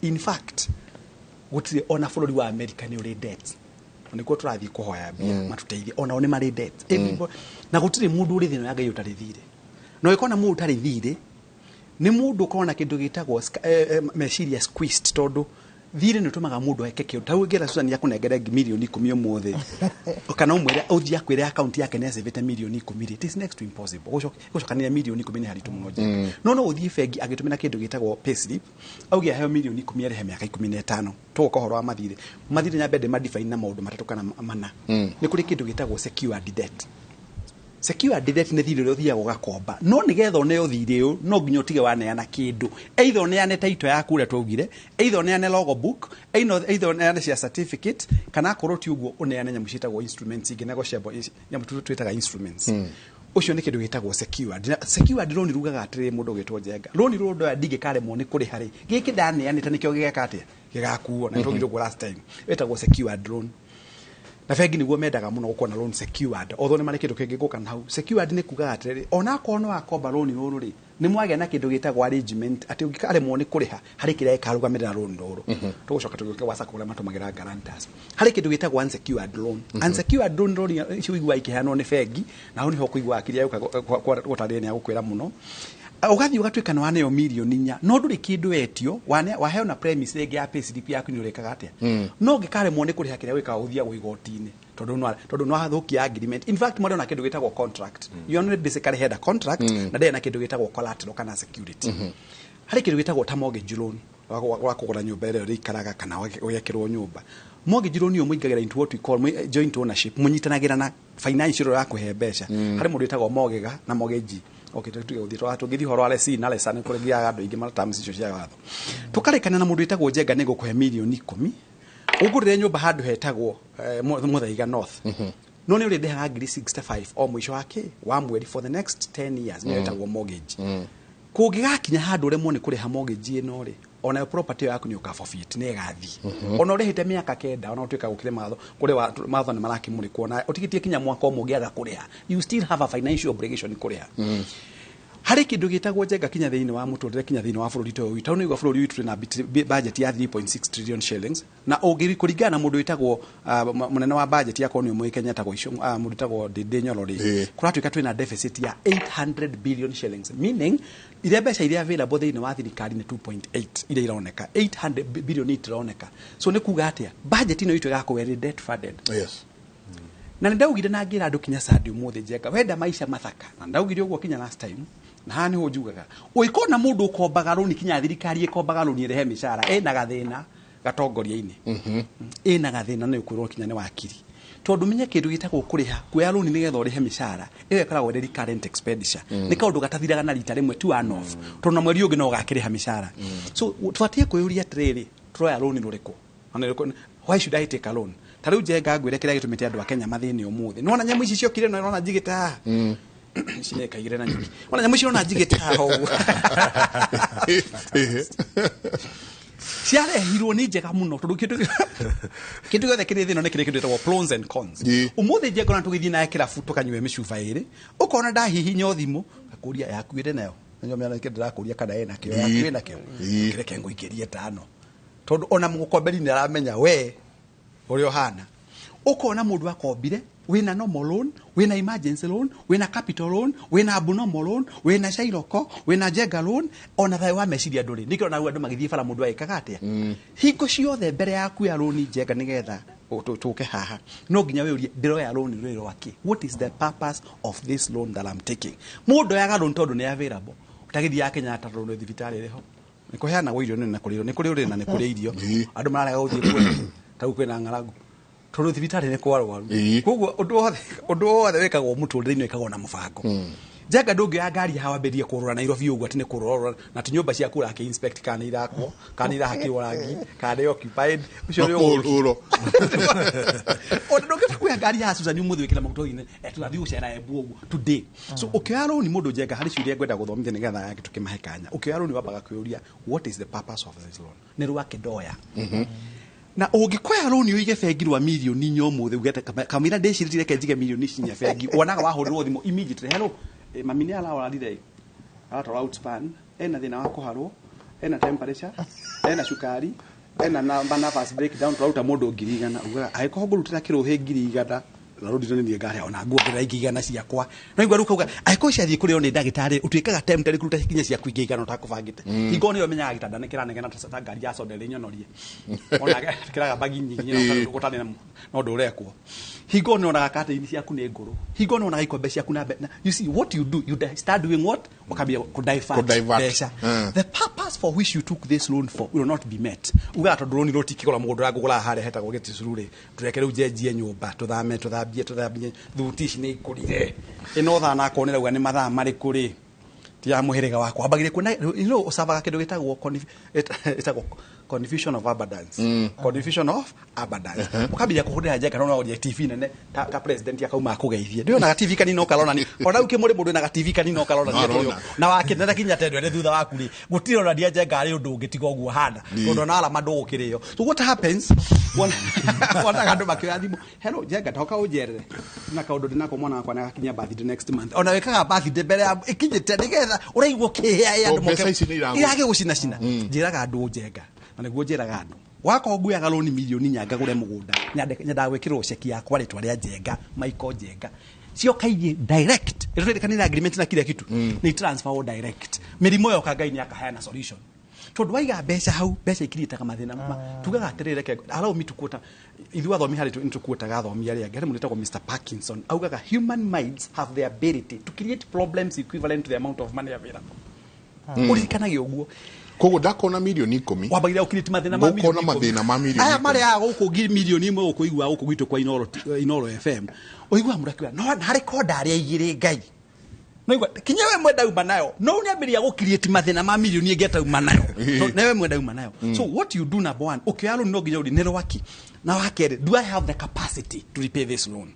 In fact, gũtirĩ ona bũrũri wa America nĩ ũrĩ debt. Nĩkuo tũrathiĩ kũhoya mbia matũteithie onao nĩ marĩ debt. Na gũtirĩ mũndũ ũrĩ thĩna ya Ngai ũtarĩ thirĩ. Na ũngĩkona mũndũ ũtarĩ thirĩ nĩ mũndũ ũkoragwo na kĩndũ gĩtagwo meciria squeezed tondũ thirĩ nĩ ũtũmaga mũndũ eke kĩũndũ. Ta rĩu ũngĩra Susan akũnengere mirioni 10 ũmũthĩ kana ũmwĩre ũthiĩ akwĩre akaunti yake nĩ acĩvĩte mirioni 10 rĩ, it is next to impossible. Gũcokanĩrĩria mirioni 10 nĩ haritũ mũno Njenga. No ũthiĩ bengi agĩtũmĩra kĩndũ gĩtagwo payslip auge aheo mirioni 10 arĩhe mĩaka 15. Tũgoka ũhoro wa mathirĩ. Mathirĩ nyambe ndĩmadefine na maũndũ matatũ kana mana. Nĩ kũrĩ kĩndũ gĩtagwo secured debt. Secured debt nĩ thirĩ ũrĩa ũthiaga ũgakomba. No nĩgetha ũneo thirĩ ũyũ no nginya ũtige waneana kĩndũ. Either ũneane title yaku ũrĩa twaugire, either ũneane logbook, either ũneane share certificate, kana akorwo ti ũguo ũneane nyamũ ciĩtagwo instruments ingĩ negotiable nyamũ twĩtaga instruments. Ũcio nĩ kĩndũ gĩtagwo secured. Na secured loan rugaga atĩrĩ mũndũ ũgĩtwo Njenga. Loan rũrũ ndoya ndingĩkaremwo nĩ kũrĩha rĩ. Gĩkĩ ndaneanĩte nĩkĩo gĩgeka atĩa? Gĩgakuo na twaugire ũguo last time. Ĩtagwo secured loan. Na bengi nĩguo mendaga mũno gũkorwo na loan secured. Although nĩ marĩ kĩndũ kĩngĩ gũka na hau. Secured nĩ kugaga atĩrĩrĩ, ona akorwo nĩ wakomba loan rũrũ rĩ, Nĩ mwagĩa na kĩndũ gĩtagwo arrangement atĩ ũngĩkaremwo nĩ kũrĩha harĩ kĩrĩa gĩkarũgamĩrĩra loan rũrũ. Tũgũcoka tũgĩũke gwa SACCO kũrĩa matũmagĩra guarantors. Harĩ kĩndũ gĩtagwo unsecured loan. Unsecured loan, loan icio ũiguaga ikĩheanwo nĩ bengi, na hau nĩho ũkũigua kĩrĩa gũka gũtarĩria nĩ agũkwĩra mũno. Ũgathiĩ ũgatuĩka nĩ waneo mirioni 4, no ndũrĩ kĩndũ wetio, waheo na premise rĩngĩ ya payslip yaku nĩ ũrĩkaga atĩa. No ũngĩkaremwo nĩ kũrĩha, kĩrĩa wĩkaga ũthiagwo igoti-inĩ, tondũ nĩ wathũkia agreement. In fact, mwarĩ ona kĩndũ gĩtagwo contract. You only basically had a contract na ndĩrĩ na kĩndũ gĩtagwo collateral kana security. Harĩ kĩndũ gĩtagwo ta mortgage loan wa kũgũra nyũmba ĩrĩa ũrĩikaraga kana ũgekĩrwo nyũmba. Mortgage loan ĩyo mũingagĩra into what we call joint ownership, mũnyitanagĩra na financial ya kũhe mbeca. Harĩ mũndũ wĩtagwo mortgager na mortgagee. Okay, tuge gũthiĩ tũngĩthiĩ ũhoro wa lessee na lessor, nĩ kũrĩ andũ aingĩ mara terms icio cia watho. Tũkarĩkana na mũndũ wĩtagwo Njenga, nĩ ngũkũhe mirioni 10 ũngũrĩre nyũmba handũ hetagwo Muthaiga North, no nĩ ũrĩndĩhaga ngiri 65 o mũico wa kĩ wa mweri for the next 10 years. Nĩyo ĩtagwo mortgage. Kũngĩgakinya handũ ũremwo nĩ kũrĩha mortgage ĩno rĩ, onayo property ĩyo yaku nĩ ũka forfeit, nĩ ĩgathiĩ. Ona ũrĩhĩte mĩaka 9, ona ũtuĩka gũkĩrĩ matho kũrĩ matho nĩ marakĩmũrĩkwo na ũtigĩtie kinya mwaka ũmwe, ũngĩaga kũrĩha, you still have a financial obligation kũrĩha. Harĩ kĩndũ gĩtagwo, Njenga, kinya thĩinĩ wa mũtũrĩre, kinya thĩinĩ wa bũrũri ta ũyũ witũ. Nĩguo bũrũri witũ twĩna budget ya 3.6 trillion shillings, na ũngĩ kũringana na mũndũ wĩtagwo mũnene wa budget yakorwo nĩ ũmũĩ Kenya, etagwo mũndũ wĩtagwo Ndindi Nyoro rĩ, kũratuĩka twĩna deficit ya 800 billion shillings, meaning iria mbeca iria available thĩinĩ wa thirikari nĩ 2.8 iria ironeka, 800 billion itironeka. So nĩ kuga atĩa? Budget ĩno itũ ĩgakorwo ĩrĩ debt funded. Na nĩ ndaugire na ngĩra andũ kinya Sunday ũmũthĩ, Njenga, wenda maica mathaka, na ndaugire ũguo kinya last time, na haha nĩho njugaga ũngĩkona mũndũ ũkombaga rũni, kinya thirikari ĩkombaga rũni ĩrĩhe mĩcara, ĩna gathĩna gatongoria-inĩ, ĩna gathĩna, nĩ ũkwĩrwo kinya nĩ wakiri, tondũ menye kĩndũ gĩtagwo kũrĩha kuoya rũni nĩgetha ũrĩhe mĩcara, ĩyo ĩkoragwo ĩrĩ recurrent expenditure. Nĩ kaũndũ gatathiraga na rita rĩmwe, ti one off, tondũ na mweri ũngĩ no ũgakĩrĩha mĩcara. So tũbatiĩ kwĩyũria atĩrĩrĩ, tũroya rũni rũrĩkũ? Ona why should I take a loan? Ta rĩu, Njenga, ngwĩre kĩrĩa gĩtũmĩte andũ a Kenya mathĩne ũmũthĩ. Nĩwona nyamũ ici ciokire, na nĩwona njigĩte haha ici nĩkaigire na nyeki, wona nyamũ ici nona njigĩte haha ũguo ciarehirwo nĩ njega mũno, tondũ kĩndũ gĩothe kĩrĩ thĩ ĩno nĩ kĩrĩ kĩndũ gĩtagwo pros and cons. Ũmũthĩ, Njenga, ona tũgĩthiĩ naye kĩrabu tũkanyue mĩcuba ĩrĩ, ũkona ndahihinya thimũ ngakũria yaku ĩrĩ nayo, ndĩrakũria kana ĩna kĩo, yaku ĩna kĩo, kĩreke ngũikĩrie tano, tondũ ona mũgũkomberi nĩ aramenya we ũrĩa ũhana. Ũkona mũndũ akombire, wĩna normal loan, wĩna emergency loan, wĩna capital loan, wĩna abnormal loan, wĩna shairoko, wĩna Njenga loan, ona thayũ wa meciria ndũrĩ. Nĩkĩo ona andũ magĩthiĩ bara mũndũ agĩkaga atĩa. Hingo ciothe mbere ya kuoya rũni, Njenga, nĩgetha tũke haha, no nginya wĩyũrie, ndĩroya rũni rũrĩ rwakĩ? What is the purpose of this loan that I'm taking? Mũndũ oyaga loan tondũ nĩ available. Ũtagĩthiaga Kenyatta tondũ nĩ thibitarĩ ĩrĩ ho, nĩ kũheanagwo irio nĩ na kũrĩ nĩ kũrĩ ũrĩ na nĩ kũrĩ irio, andũ mararega gũthiĩ kuo ta rĩu kwĩna ng'aragu tondũ thibitarĩ nĩ kwa arwaru. Koguo ũndũ wothe wĩkagwo mũtũrĩre-inĩ wĩkagwo na mũbango. Njenga, ndũngĩoya ngari haha wambĩrĩrie kũrũra Nairobi ũguo atĩ nĩ kũrũra, na ti nyũmba ciaku ũrakĩ inspect kana nĩ irakwo, kana nĩ irahakĩrwo rangi, kana nĩ occupied. Ũcio nĩ ũrũro. Ona ndũngĩhota kuoya ngari ya Susan ũmũthĩ wĩkĩre maguta ũthiĩ tũrathiĩ gũcera Embu ũguo today. So ũkĩoya rũni, mũndũ, Njenga, harĩ ciũria ngwenda gũthomithia nĩgetha yake tũkĩmahe kanya. Ũkĩoya rũni wambaga kwĩyũria, what is the purpose of this loan? Nĩ rwakĩ ndoya? Na ũngĩkoya rũni ũige bengi rwa mirioni 4 ũmũthĩ, uge kamũira ndĩcirĩtie reke njige mirioni ici 4 bengi, wonaga wahũrĩrwo thimũ immediately, "Hello, mami nĩ araorarire, aratwarwo outspan, ena thĩna wa kũharwo, ena temperature, ena cukari, ena nervous breakdown, tũraruta mũndũ 100,000." Ugaga angĩkorwo ngũrutĩra kĩrũhĩ 100,000 na rũni nĩ niĩ ngarĩa, ona nguongerera ingĩ igana ciakwa. No igua rĩu kauga angĩkorwo ciathiĩ kũrĩo nĩ ndagĩtarĩ, ũtuĩkaga tempted kũruta kinya ciaku ingĩ igana ũtakũbangĩte. Hingo nĩyo ũmenyaga gĩtanda nĩ kĩranegena ta ngari ya soda ĩrĩ nyonorie, ona kĩragamba nginyi gũtarĩ na ũndũ ũrekwo. Hingo nĩ onaga curtain ciaku nĩ ngũrũ, hingo nĩ onaga ikombe ciaku na you see what you do, you start doing what, ũkambia kũ divert Kũ-divert. mbeca. The purpose for which you took this loan for will not be met. Ugaga tondũ rũni rũtikĩgũra mũgũnda ũrĩa ngũgũra harĩa hetagwo Gĩticuru rĩ, tũreke rĩu njenjie nyũmba, tũthame, tũthambie, tũthambie thuti ici nĩ ikũrire ĩno thaa nakorwo nĩ rauga nĩ mathaa marĩkũ rĩ, ti ya mũhĩrĩga wakwa. Wambagĩrĩria kuona ũcavaga kĩndũ gĩtagwo ĩtagwo Confusion of abundance. Confusion of abundance. Ũkambĩrĩria kũhũthĩra Njenga no ũrĩa TV nene ta president akauma akũgeithie. Ndĩonaga TV kanini ũkarona ni. Ona rĩu kĩmũrĩ mũndũ wĩna ga TV kanini ũkarona No ni. arona. Na wakĩnene kinya tendo ere thutha waku rĩ, gũtirĩ onania Njenga arĩ ũndũ ũngĩ tiga ũguo hana. Tondũ ona arama ndũgũkĩrĩo. So what happens? Wonaga andũ makĩoya thimũ. Hello Njenga, toka ũnjerere. Na kaũndũ ndĩnako mwana wakwa nĩagakinyia birthday next month. Ona wĩkaga birthday mbere ya ĩkinyĩte nĩgetha ũraigua ũkĩhĩa So andũ moke mbeca ici nĩ iragũ- iragĩgũcinacina. Njĩraga andũ Njenga na nĩguo njĩraga andũ wakorwo nguoyaga rũni mirioni inya ngagũre mũgũnda nyendaga gwĩkĩrwo ceki yakwa rĩtwa rĩa Njenga Michael Njenga cioka ithiĩ direct ĩtũrĩkanĩra agreement na kila kitu nĩ transfer o direct mĩrimũ yoka Ngai nĩ akaheana solution tondũ waiga mbeca hau mbeca ikiriĩtaga mathĩna tugaga atĩrĩrĩ reke allow me to quote ithuĩ athomi harĩ nĩ tũkuotaga athomi arĩa angĩ harĩ mũndũ wĩtagwo Mr Parkinson augaga human minds have the ability to create problems equivalent to the amount of money available. Ũririkanage ũguo. Koguo ndakona mirioni 10 wambagĩrĩra gũkirĩti mathĩna ma Ngũkona mirioni ikũmi. mathĩna ma mirioni Aya 10. marĩaga gũkũ ngiri mirioni 1 gũkũ iguaga gũkũ gwitũ kwa Inoro, Inoro FM ũiguaga mũndũ akiuga no harĩ konda arĩa igĩrĩ Ngai no igua kinya we mwenda uma nayo no nĩambĩrĩria gũkiriĩti mathĩna ma mirioni ĩngĩ atauma nayo newe mwenda uma nayo. So what you do, number one, ũkĩoya loan no nginya ũri nĩ rwaki na wa kerĩ, do I have the capacity to repay this loan?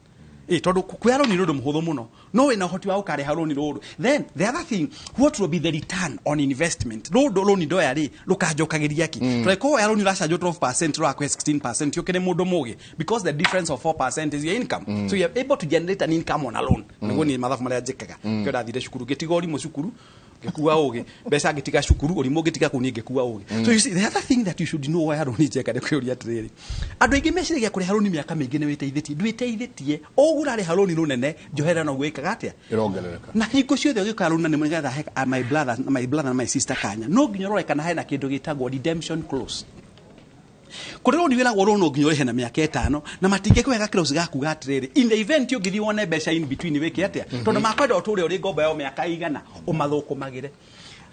Tondũ kuoya loan nĩ ũndũ mũhũthũ mũno no wĩna ũhoti wa gũkarĩha loan rũrũ. Then the other thing, what will be the return on investment? Rũndũ loan ndoya rĩ rũkanjokagĩria ki? Tondũ woya loan ũracanjwo 12% rũrakũhe 16% ũkĩrĩ mũndũ mũgĩ, because the difference of 4% is your income. So you are able to generate an income on a loan. Nĩguo niĩ mathabu marĩa njĩkaga kĩo ndathire cukuru ngĩtiga ũrimũ cukuru ngĩkua ũgĩ mbeca ngĩtiga cukuru ũrimũ ngĩtiga kũu niĩ ngĩkua ũgĩ. So you see, the other thing that you should know woya rũni Njenga nĩ kwĩũria atĩrĩrĩ, andũ aingĩ meciragia kũrĩha rũni mĩaka mĩingĩ nĩ wĩteithĩtie. Ndwĩteithĩtie. Ũgũrarĩha rũni rũnene njoherera noguo ĩkaga atĩa? Ĩrongerereka. Na hingo ciothe ũgĩũka rũni na nĩgetha he my brother na my sister kanya no nginya ũrore kana hena kĩndũ gĩtagwo redemption clause. Kũrĩ rũni wĩragwo rũũ no nginya ũrĩhe na mĩaka 5 na matingĩkũhe ga clause gakuga atĩrĩrĩ, in the event ũngĩthiĩ wone mbeca in between wĩke atĩa, tondũ makwenda ũtũre ũrĩ ngombo yao mĩaka igana ũmathũkũmagĩre.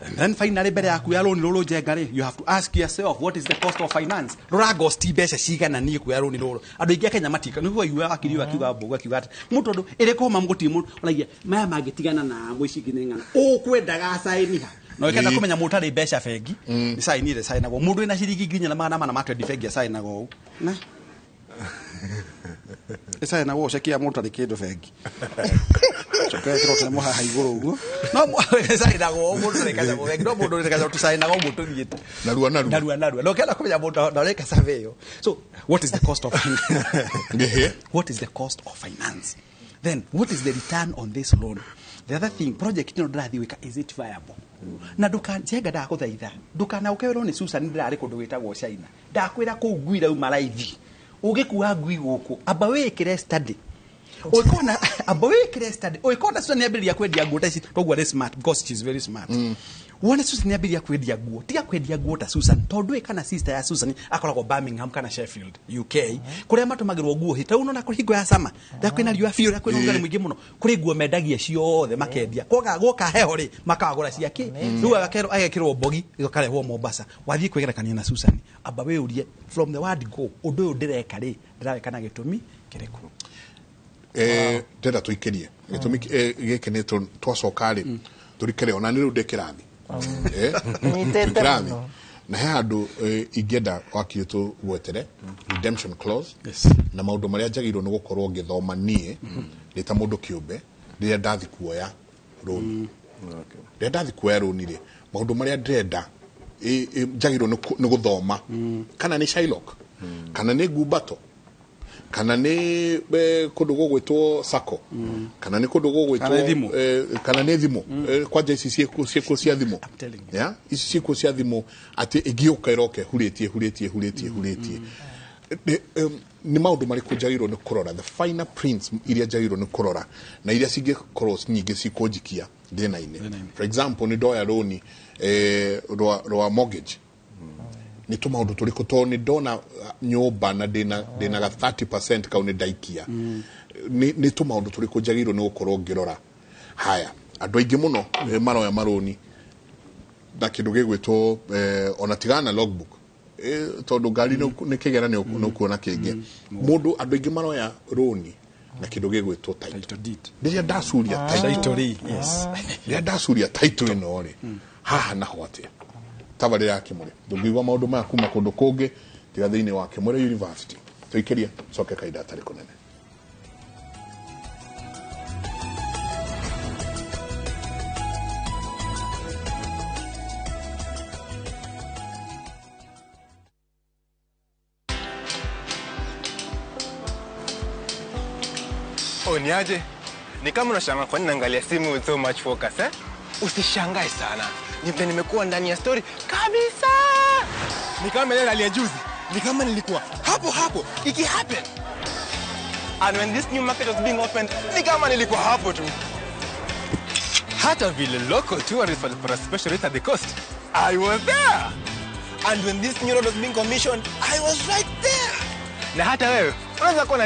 And then finally, mbere yaku ya rũni rũrũ Njenga rĩ, you have to ask yourself, what is the cost of finance? Rũrangosti mbeca cigana niĩ kuoya rũni rũrũ? Andũ aingĩ a Kenya matika nĩguo waigua wakiri ũyũ akiuga mbũgũ akiuga atĩ mũndũ tondũ ĩrĩ kũhoma gũtirĩ mũndũ oragia maya mangĩtigana na ici ingĩ nĩ ng'ana ũkwendaga caini ha na ũkenda kũmenya mũndũ ũtarĩ mbeca bengi nĩ caini ĩrĩa cainagwo mũndũ wĩna ciringi 420 bengi acainagwo ũũ na ĩcainagwo ceki ya mũndũ ũtarĩ kĩndũ bengi coka ĩkĩrwo tũnyamũ haha igũrũ ũguo no ĩcainagwo ũũ mũndũ ũtarĩ kanyamũ bengi no mũndũ ũrĩ kanyamũ tũcainagwo ũguo tũthiĩte narua narua narua narua na ũkĩenda kũmenya mũndũ na ũreka survey ĩyo. So what is the cost of what is the cost of finance? Then what is the return on this loan? The other thing, project ĩno ndĩrathiĩ gwĩka, is it viable? Na ndũka Njenga ndagũthaitha ndũkanauke wĩrwo nĩ Susan ndĩrarĩ kũndũ gwĩtagwo China ndakwĩra kũu ngui rauma raithi ũgĩkua ngui gũkũ amba wĩkĩre study ũngĩkona amba wĩkĩre study ũngĩkona Susan nĩambĩrĩria kwendia nguo ta ici toguo arĩ smart, because she is very smart. Wone Susan nĩambĩrĩria kwendia nguo tiga kwendia nguo ta Susan tondũ ĩ kana sister ya Susan akoragwo Birmingham kana Sheffield UK kũrĩa matũmagĩrwo nguo hĩ ta unaona kũrĩ hingo ya sama rĩrĩa kwĩna riũa biũ rĩrĩa kwĩna ũrugarĩ mũingĩ mũno kũrĩ nguo mendagia ciothe makendia koga gwoka heho rĩ makagũra ciake rĩu agakerwo agekĩrwo mbogi ĩkarehwo Mombasa. Wathiĩ kwĩgerekania na Susan amba wĩũrie from the word go ũndũ ũyũ ndĩreka rĩ ndĩrawĩka na gĩtũmi kĩrĩkũ? Ndĩrenda tũikĩrie gĩtũmi gĩkĩ nĩ twacoka rĩ tũrikere ona nĩ rĩu ndĩ kĩrathi. Nyitĩte Twĩ kĩrathi mũno. Na he handũ ingĩenda wakiri tũgwetere redemption clause na maũndũ marĩa njagĩrĩirwo nĩ gũkorwo ngĩthoma niĩ ndĩ ta mũndũ kĩũmbe rĩrĩa ndathi kuoya rũni rĩrĩa ndathi kuoya rũni rĩ maũndũ marĩa ndĩrenda njagĩrĩirwo nĩ gũthoma kana nĩ Shylock kana nĩ ngumbato kana nĩ kũndũ gũgwĩtwo sacco kana nĩ kũndũ gũgwĩtwo Kana nĩ thimũ. Kana nĩ thimũ. Kwanja ici ciĩkuo cia thimũ. Yeah? Ici ciĩkuo cia thimũ atĩ ĩngĩũka ĩroka ĩhurĩtie hurĩtie hurĩtie hurĩtie. Nĩ maũndũ marĩkũ njagĩrĩirwo nĩ kũrora, the finer prints iria njagĩrĩirwo nĩ kũrora na iria cingĩkorwo nyingĩ cikũnjikia thĩna-inĩ? For example, nĩ ndoya rũni rwa mortgage nĩ tũmaũndũ tũrĩkũ tondũ nĩ ndona nyũmba na ndĩna ga 30% kau nĩ ndaikia nĩ tũmaũndũ tũrĩkũ njagĩrĩirwo nĩ gũkorwo ngĩrora? Haya andũ aingĩ mũno maroya marũni na kĩndũ gĩgwĩtwo ona tigana na logbook tondũ ngari nĩ kĩgera nĩ ũkuona kĩngĩ mũndũ andũ aingĩ maroya rũni na kĩndũ gĩgwĩtwo title deed. Rĩrĩa ndacuria Title deed, yes. Rĩrĩa ndacuria title ĩno rĩ haha naho atĩa Tabarĩra ya Kĩmũrĩ ndũngĩigua maũndũ maya kuma kũndũ kũngĩ tiga thĩinĩ wa Kĩmũrĩ University. Tũikĩrie coke kahinda atarĩ kũnene. Oh, niaje? Ni kama unashangaa kwa nini naangalia simu with so much focus, eh? Usishangae sana. Ni vile nimekuwa ndani ya story kabisa. Ni kama ile hali ya juzi. Ni kama nilikuwa hapo hapo iki happen. And when this new market was being opened, ni kama nilikuwa hapo tu. Hata vile local tourists walipata special rate at the coast, I was there. And when this new road was being commissioned, I was right there. Na hata wewe unaweza kuwa na